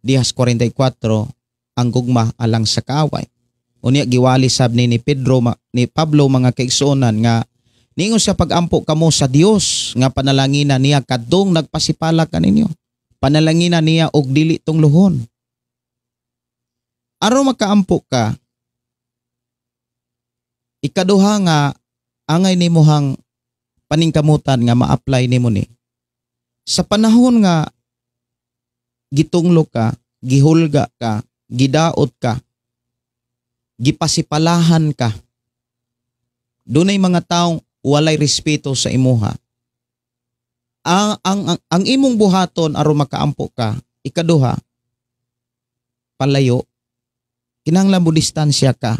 dihas 44 ang gugma alang sa kaaway. Unya giwali sab ni Pedro ni Pablo mga kaigsuonan nga ningon sa pagampo kamo sa Dios nga panalangina niya kadtong nagpasipala kaninyo. Panalangina niya og dili tunglohon. Aron makaampo ka, ikaduha nga angay nimuhang paningkamutan nga ma-apply nimo ni. Sa panahon nga gitunglo ka, gihulga ka, gidaot ka, gipasipalahan ka, dunay mga taong walay respeto sa imuha. Ang imong buhaton aron makaampo ka, ikaduha, palayo, kinahanglan mo distansya ka.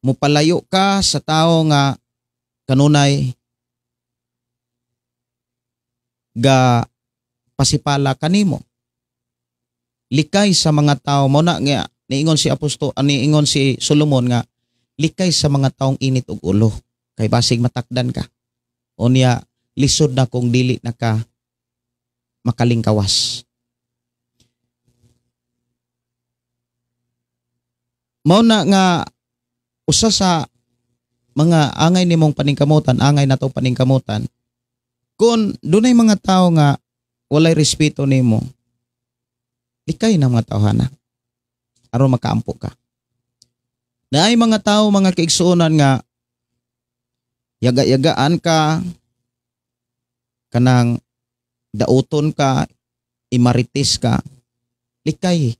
Mupalayo ka sa tao nga kanunay ga pasipala kanimo. Likay sa mga tao mo na nga niingon si apostol, niingon si Solomon nga likay sa mga taong init og ulo kay basig matakdan ka. Unya lisod na kung dili na ka makalingkawas. Mao na nga usa sa mga angay nimong paningkamutan, angay natong paningkamutan, kung dunay mga tao nga walay respeto nimo, likay na mga tawhana aron makaampo ka. Naay mga tao, mga kaigsuonan nga yaga-yagaan ka, kanang dauton ka, imarites ka, likay.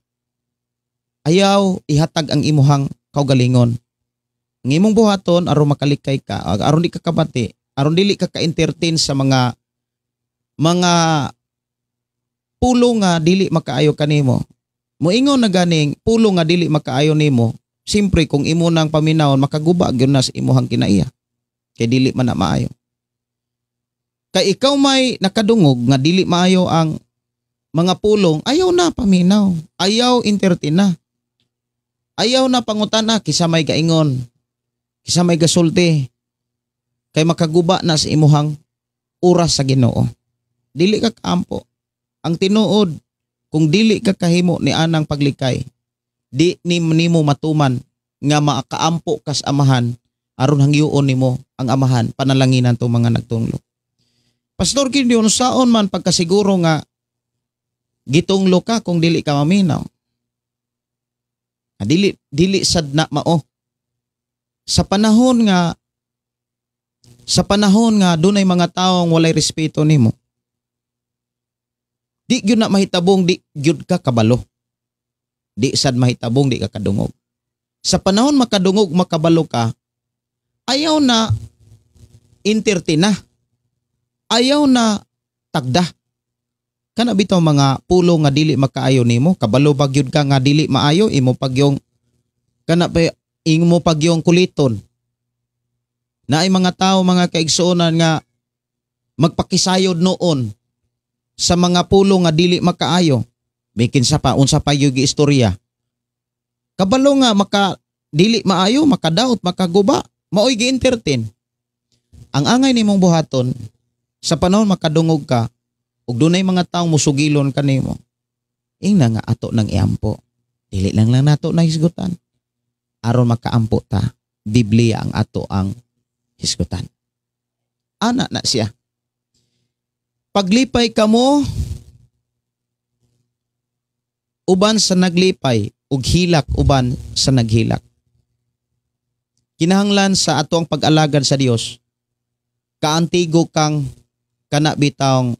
Ayaw ihatag ang imuhang kaugalingon. Ang imong buhaton aron makalikay ka, aron di ka kabati, aron dili ka ka-entertain sa mga pulo nga dili makaayo kanimo. Moingon na ganing pulo nga dili makaayo nimo, simpre kung imo nang paminawon makaguba gyud na sa imuhang kinaiya. Kay dili man na maayo. Kay ikaw may nakadungog nga dili maayo ang mga pulong, ayaw na paminaw, ayaw entertain na. Ayaw na pangutana kisa may gaingon, kisa may gasulti. Kay makaguba na sa imuhang oras sa Ginoo. Dili ka kaampo. Ang tinuod, kung dili ka kahimo ni anang paglikay, di nimo matuman nga makaampo kas amahan aron hangyoon nimo ang amahan panalanginan tong mga nagtunglo. Pastor Gideon, saon man pagkasiguro nga gitunglo ka kung dili ka maminaw? Dili dili sad na mao. Sa panahon nga dunay mga taong walay respeto nimo, di gyud na mahitabong di gyud ka kabalo. Di sad mahitabong di ka kadungog. Sa panahon makadungog makabalo ka, ayaw na entertain na. Ayaw na tagda. Kana bitaw mga pulo nga dili makaayo nimo, kabalo ba gyud ka nga dili maayo imo pagyong kana pa imo pagyong kuliton. Naay mga tao mga kaigsuonan nga magpakisayod noon sa mga pulo nga dili makaayo. Bikin sa pa unsa pa gyud istorya. Kabalo nga maka dili maayo, makadaot, makaguba, maoy gi-entertain. Ang angay nimong buhaton sa panahon makadungog ka ug dunay mga taong musugilon kanimo, ingna nga ato nang iampo. Dili lang lang nato nahisgutan aron makaampo ta. Biblia ang ato ang hisgutan. Ana na siya. Paglipay kamo uban sa naglipay ug hilak uban sa naghilak. Kinahanglan sa ato ang pag-alagad sa Dios, kaantigo kang kana bitawng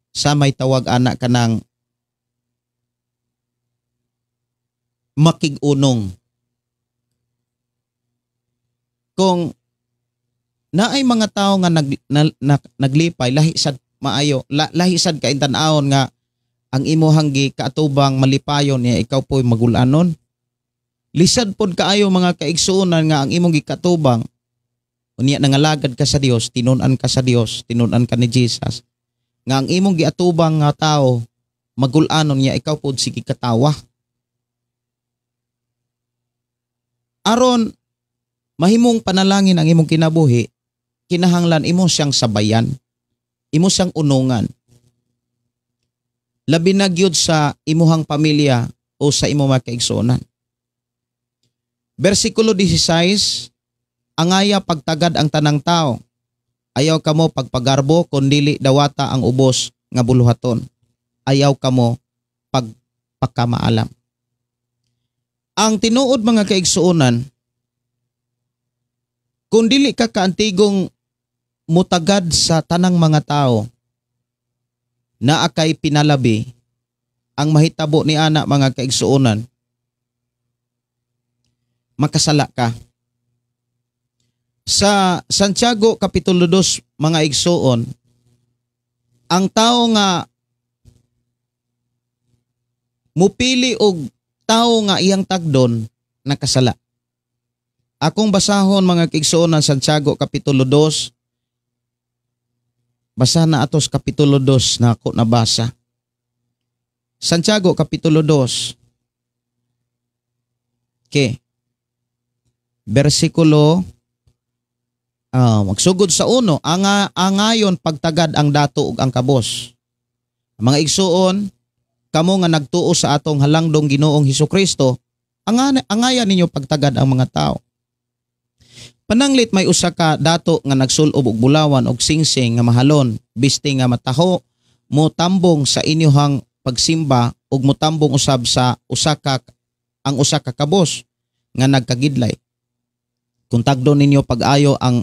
sa may tawag ana kanang makig-unong. Kung naay mga tao nga naglipay, lahi sad maayo, lahi sad ka intan-awon nga ang imuhang gikaatubang malipayon niya, ikaw po'y magulanon. Lisad pod kaayo mga kaigsuonan nga ang imong gikatubang unya nangalagad ka sa Dios, tinun-an ka sa Dios, tinun-an ka ni Jesus, nga ang imong giatubang nga tao magulanon niya, ikaw pod sige katawa. Aron mahimong panalangin ang imong kinabuhi, kinahanglan imo siyang sabayan, imo siyang unungan. Labi na gyud sa imuhang pamilya o sa imong mga kaigsuonan. Bersikulo 16, angaya pagtagad ang tanang tao. Ayaw kamo pagpagarbo kun dili dawata ang ubos nga buluhaton. Ayaw kamo pagpakamaalam. Ang tinuod mga kaigsuonan, kung dili ka kaantigong mutagad sa tanang mga tao, naa kay pinalabi, ang mahitabo ni ana mga kaigsuonan, makasala ka. Sa Santiago Kapitulo 2 mga igsuon, ang tao nga mupili og tao nga iyang tagdon, nakasala. Akong basahon mga kaigsuon ng Santiago Kapitulo 2. Basa na atos Kapitulo 2 na ako nabasa. Santiago Kapitulo 2. Okay. Bersikulo magsugod sa 1, angayon pagtagad ang dato ug ang kabos. Mga igsuon, kamo nga nagtuo sa atong halangdong Ginoong Hesukristo, angaya ninyo pagtagad ang mga tao. Pananglit may usa ka dato nga nagsulob og bulawan og singsing nga mahalon, bisti nga mataho motambong sa inyohang pagsimba ug motambong usab sa usa ka ang usa ka kabos nga nagkagidlay. Kung tagdo ninyo pag-ayo ang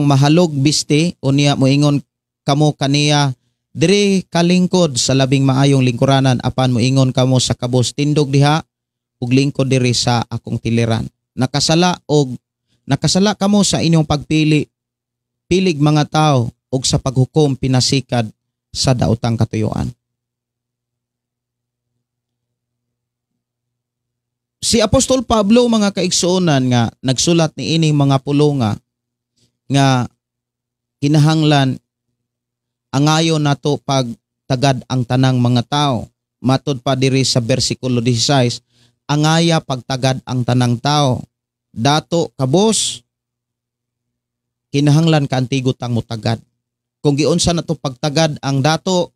mahalog bisti, unya moingon kamo kaniya diri kalingkod sa labing maayong lingkuranan, apan moingon kamo sa kabos, tindog diha ug lingkod diri sa akong tiliran. Nakasala kamo sa inyong pagpili pilig mga tao ug sa paghukom pinasikad sa daotang katuyuan. Si Apostol Pablo mga kaigsuonan nga nagsulat ni ining mga pulonga nga kinahanglan angayon nato pagtagad ang tanang mga tao. Matod pa diri sa bersikulo 16, angaya pagtagad ang tanang tao. Dato kabos, kinahanglan kaantigo tang mutagad. Kung giunsa nato pagtagad ang dato,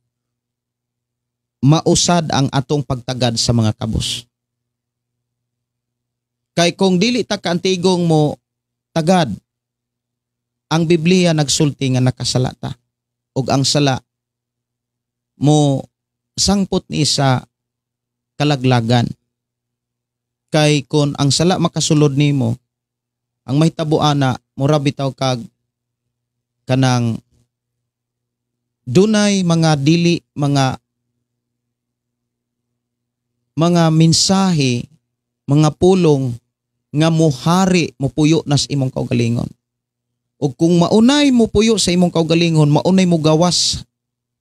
mausad ang atong pagtagad sa mga kabos. Kay kung dili ta kaantigong mo tagad, ang Biblia nagsulti nga nakasala ta. Ug ang sala mo sangpot ni sa kalaglagan. Kay kung ang sala makasulod nimo, ang mahitabo ana mura bitaw kag kanang dunay mga dili mga mensahe, mga pulong nga muhari mupuyo nas imong kaugalingon. O kung maunay mupuyo sa imong kaugalingon, maunay mo gawas,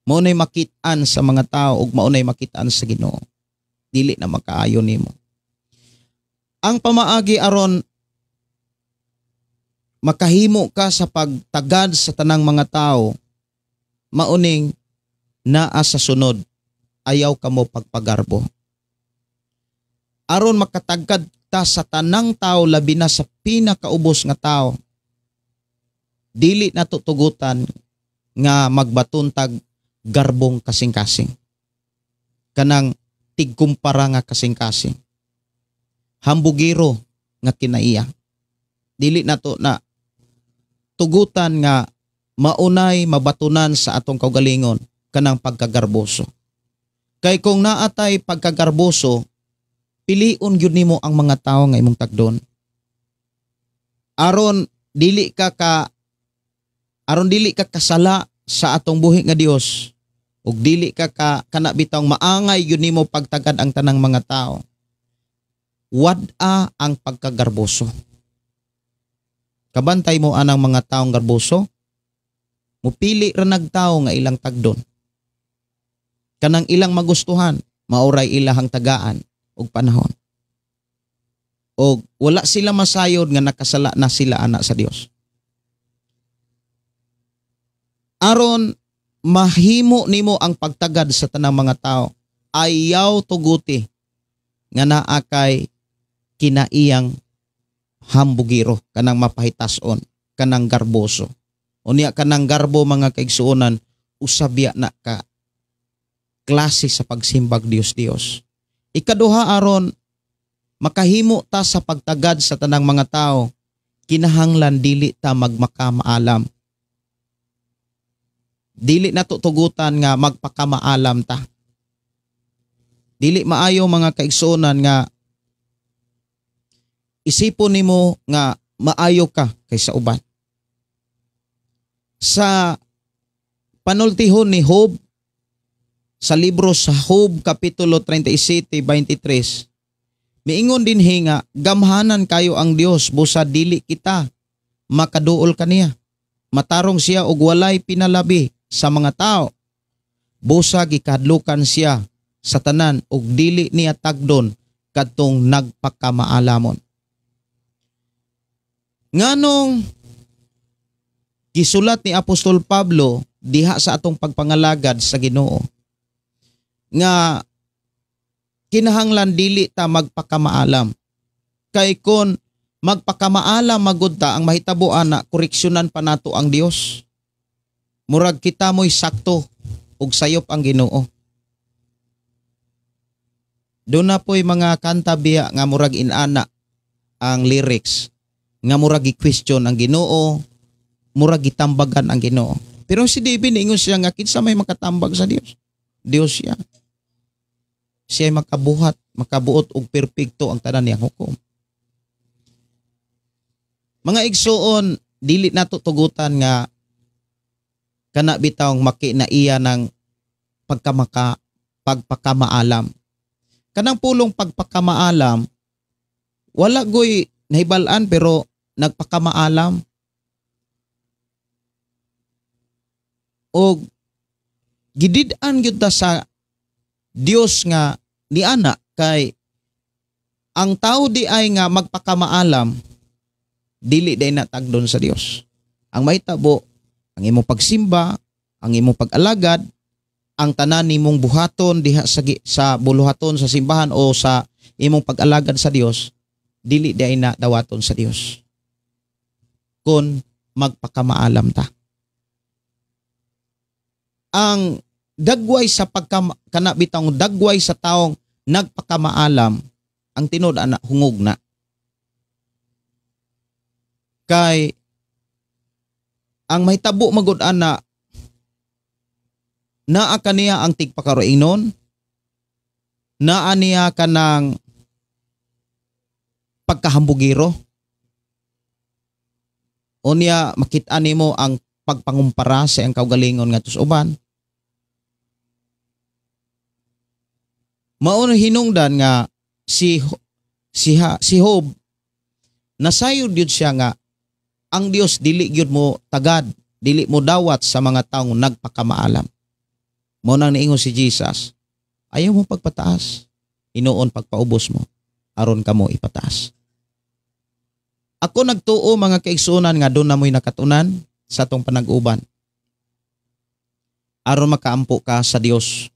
maunay makit-an sa mga tao ug maunay makit-an sa Ginoo. Dili na makaayo nimo. Ang pamaagi aron makahimo ka sa pagtagad sa tanang mga tao, mauning naa sa sunod, ayaw kamo pagpagarbo. Aron makatagad ta sa tanang tao, labi na sa pinakaubos nga tao, dili na tutugutan nga magbatuntag garbong kasing-kasing. Kanang tigkumpara nga kasing-kasing. Hambugiro nga kinaiya. Dili nato na tugutan nga maunay mabatunan sa atong kaugalingon kanang pagkagarboso. Kay kung naatay pagkagarboso, piliun gyud nimo ang mga tawo nga imong tagdon. Aron dili ka kasala sa atong buhi nga Dios ug dili ka kana bitawng maangay gyud nimo pagtagad ang tanang mga tao. Wad-a ang pagkagarboso. Kabantay mo anang mga taong garboso, mupili ra nagtao nga ilang tagdon. Kanang ilang magustuhan, maoray ilahang tagaan og panahon. Og wala sila masayod nga nakasala na sila ana sa Dios. Aron mahimo nimo ang pagtagad sa tanang mga tao, ayaw tuguti nga naa kay kinaiyang hambugiro, kanang mapahitason, kanang garboso. Unya kanang garbo mga kaigsuonan, usabya na ka klase sa pagsimbag Dios-Dios. Ikaduha, aron makahimo ta sa pagtagad sa tanang mga tao, kinahanglan dili ta magmakamaalam. Dili na tutugutan nga magpakamaalam ta. Dili maayo mga kaigsuonan nga isipon nimo nga maayo ka kaysa uban. Sa panultihon ni Job, sa libro sa Job Kapitulo 37:23, miingon dinhi nga gamhanan kayo ang Dios busa dili kita makaduol kaniya. Matarong siya og walay pinalabi sa mga tao. Busa gikadlukan siya sa tanan og dili niya tagdon kadtong nagpakamaalamon. Nganong gisulat ni Apostol Pablo diha sa atong pagpangalagad sa Ginoo nga kinahanglan dili ta magpakamaalam. Kay kon magpakamaalam magud ta, ang mahitabo ana koreksyonan pa nato ang Dios. Murag kita mo'y sakto ug sayop ang Ginoo. Doon na po'y mga kanta biya nga murag inana ang lyrics, nga murag i-question ang Ginoo, murag gitambagan ang Ginoo. Pero si David niingon siya nga kinsa may makatambag sa Dios? Dios siya. Siya ay makabuhat, makabuot og perpekto ang tanan niyang hukom. Mga igsuon, dili nato tugutan nga kana bitawng makinaiya ng pagpakamaalam. Kanang pulong pagpakamaalam, wala goy nahibal-an pero nagpakamaalam. Og gidid-an gyud ta sa Dios nga niana, kay ang tao di ay nga magpakamaalam dili day na tagdon sa Dios. Ang mahitabo, ang imong pagsimba, ang imong pag-alagad, ang tanan nimong buhaton diha sa buluhaton sa simbahan o sa imong pag-alagad sa Dios, dili day na dawaton sa Dios kung magpakamaalam ta. Ang dagway sa kanabitang dagway sa taong nagpakamaalam, ang tinuod ana hungog na. Kay ang mahitabo magud ana, naa kaniya ang tigpakaroinon, naa niya kanang pagkahambugiro, o niya makita nimo ang pagpangumpara sa iyang kaugalingon ngadto sa uban. Mao hinungdan nga si Job nasayod gyud siya nga ang Dios dili gyud mo tagad, dili mo dawat sa mga taong nagpakamaalam. Mao nang niingon si Jesus, ayaw mo pagpataas, hinuon pagpaubos mo, aron kamo ipataas. Ako nagtuo mga kaigsuonan nga doon na mo'y nakatunan sa atong panag-uban. Aron makaampo ka sa Dios,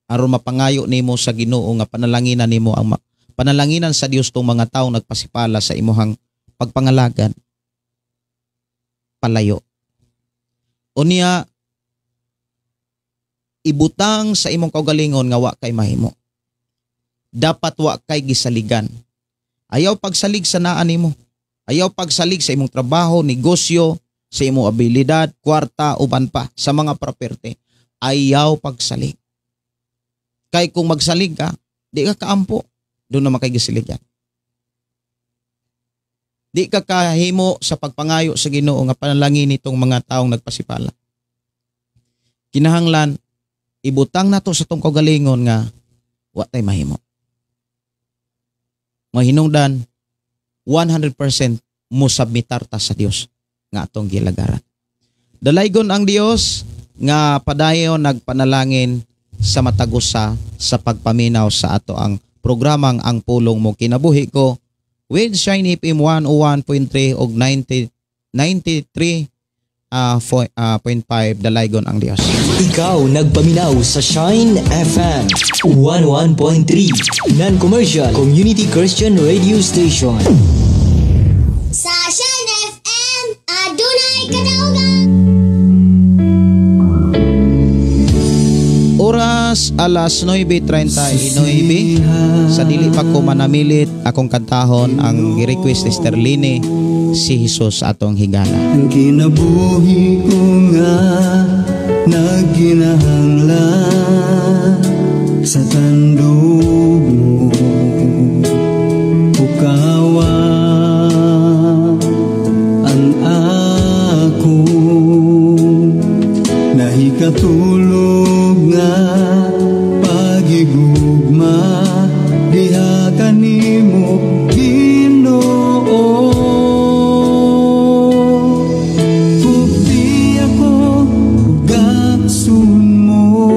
aron mapangayo nimo sa Ginoo nga panalanginan nimo ang panalanginan sa Dios tong mga taong nagpasipala sa imuhang pagpangalagad. Palayo. Unya ibutang sa imong kaugalingon nga wa kay mahimo. Dapat wa kay gisaligan. Ayaw pagsalig sa naa nimo. Ayaw pagsalig sa imong trabaho, negosyo, sa imong abilidad, kwarta, uban pa, sa mga property. Ayaw pagsalig. Kay kung magsalig ka, di ka kaampo. Doon naman kay gisiligan. Di ka kahimo sa pagpangayo sa Ginoo nga panalangin nitong mga taong nagpasipala. Kinahanglan, ibutang nato sa tong kaugalingon nga wa tay mahimo. Mahinungdan, 100% mo submitar ta sa Dios nga atong gilagaran. Dalaygon ang Dios nga padayon nagpanalangin sa matag usa sa pagpaminaw sa ato ang programang Ang Pulong Mo Kinabuhi Ko with Shine FM 101.3 og 93.5. Dalaygon ang Dios. Ikaw nagpaminaw sa Shine FM 101.3 Non-commercial Community Christian Radio Station. Sa Shine FM, adunay kadaugan. Oras alas 9:39. Sa dili pa ko manamilit, akong kantahon ang gi-request ni Sterline, si Jesus atong higala. Ang kinabuhi ko nga nagginahanglan sa tandog mo, pukawa ang ako nahikatulog nga pagigugma diha kanimo Ginoo. Pupti ako gasun mo,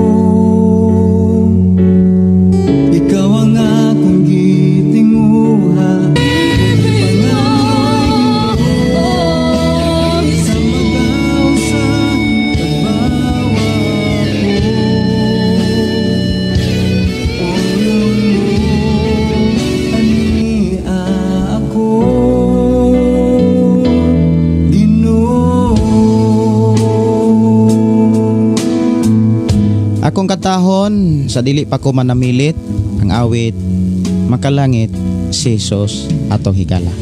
ikaw ang akong gitinguha. Sa magaw sa tagbawa ko, uyon mo ania ako Ginoo. Akong katahon sa dili pa ko manamilit ang awit Makalangit si Jesus atong higala.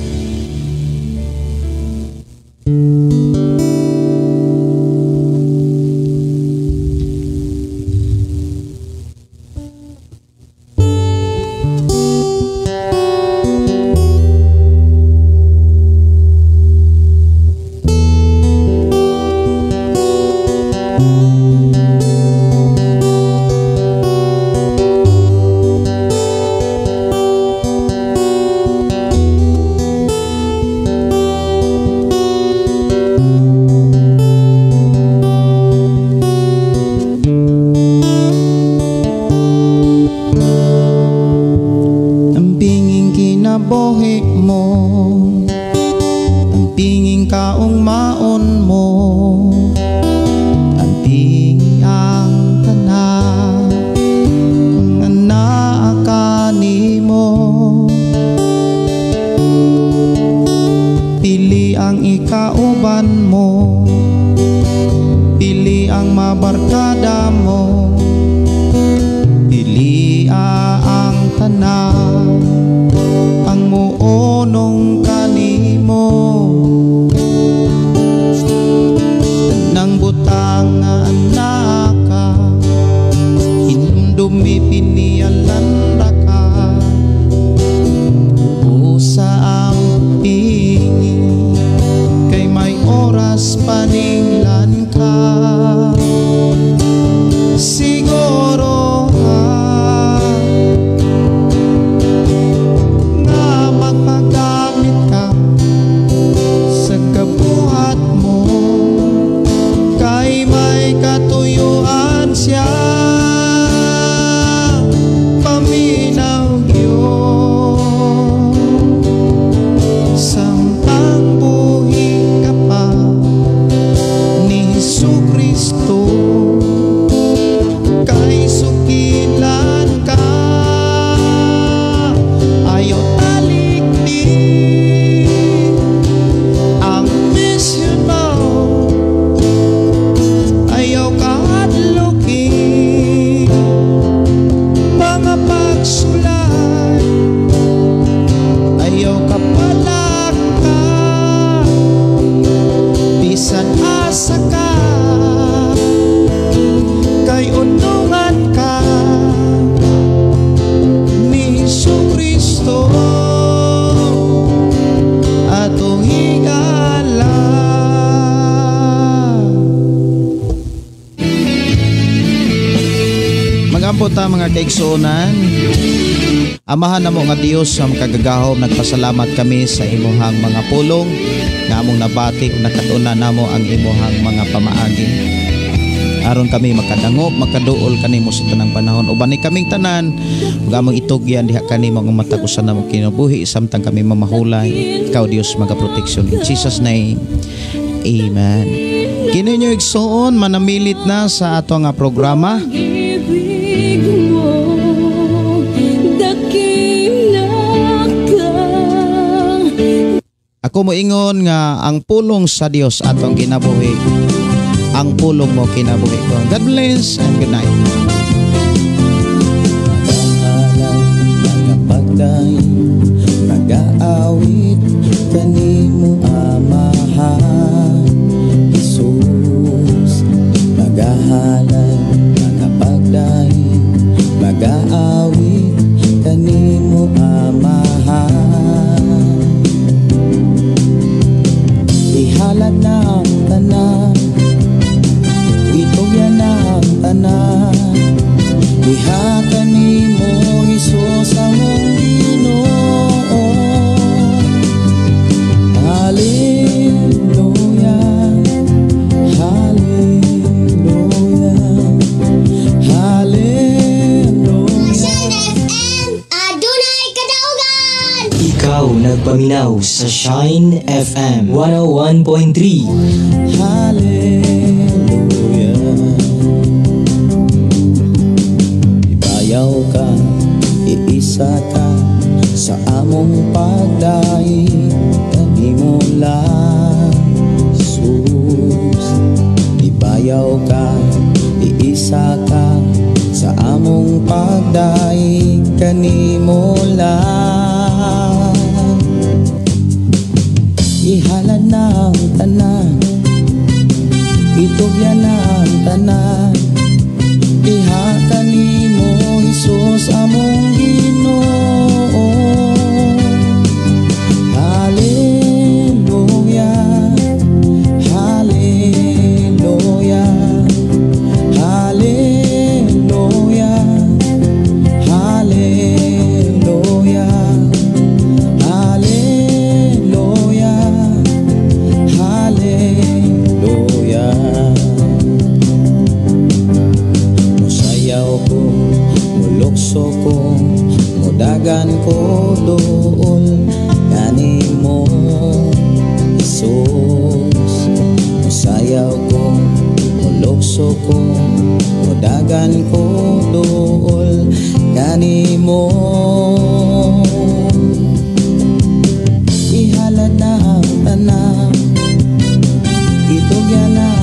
Ang pinging kinabuhi mo, ang pinging kaong maon mo, ang pingi ang tanan nga naa kanimo. Pili ang ikauban mo, pili ang mabarkada mo, pili ang tanan ang muonong kanimo. Tanang butang nga anaa ka, hinumdumi pinialan ra ka. Usa ang pingi kay may oras paninglan ka. Siguro ha nga magpagamit ka sa kabuhat mo, kay may katuyuan siya. Paminaw gyud samtang buhi ka pa, po ta, mga kaigsuonan. Amahan namo nga Dios sa makagagahom, nagpasalamat kami sa imuhang mga pulong nga among nabati ug nakatunan namo ang imuhang mga pamaagi. Aron kami makadangop, makaduol kanimo sa tanang panahon. Uban ni kaming tanan ug among itugyan diha kanimo ang matag usa namo kinabuhi samtang kami mamahulay. Ikaw, Dios, magaproteksyon. In Jesus' name. Amen. Kini nyo, igsoon, manamilit na sa ato nga programa. Ibig mo, dakila ka. Ako moingon nga ang pulong sa Dios atong kinabuhi. Ang pulong mo kinabuhi ko. God bless and good night. Magahalad, magapagdaig, magaawit kanimo, Amahan Jesus. Magahalad, magapagdaig, magaawit kanimo, Amahan. Ihalad na ang tanan, itugyan na ang tanan diha kanimo, Hesus among Ginoo. Hallelujah, Hallelujah, Hallelujah. Shine FM, adunay kadaugan. Ikaw nagpaminaw sa Shine FM 101.3. Hallelujah. Ibayaw ka, iisa ka sa among pagdaig kanimo lang, Jesus. Ibayaw ka, iisa ka sa among pagdaig kanimo lang. Ihalad na ang tanan, itugyan na ang tanan diha kanimo, Hesus among Ginoo. Hallelujah, Hallelujah, Hallelujah, Hallelujah, Hallelujah, Hallelujah. Musayaw ko, mulukso ko, mudagan ko duol kanimo, Jesus. Musayaw ko, mulukso ko, mudagan ko duol kanimo. Ihalad na ang tanan, itugyan na.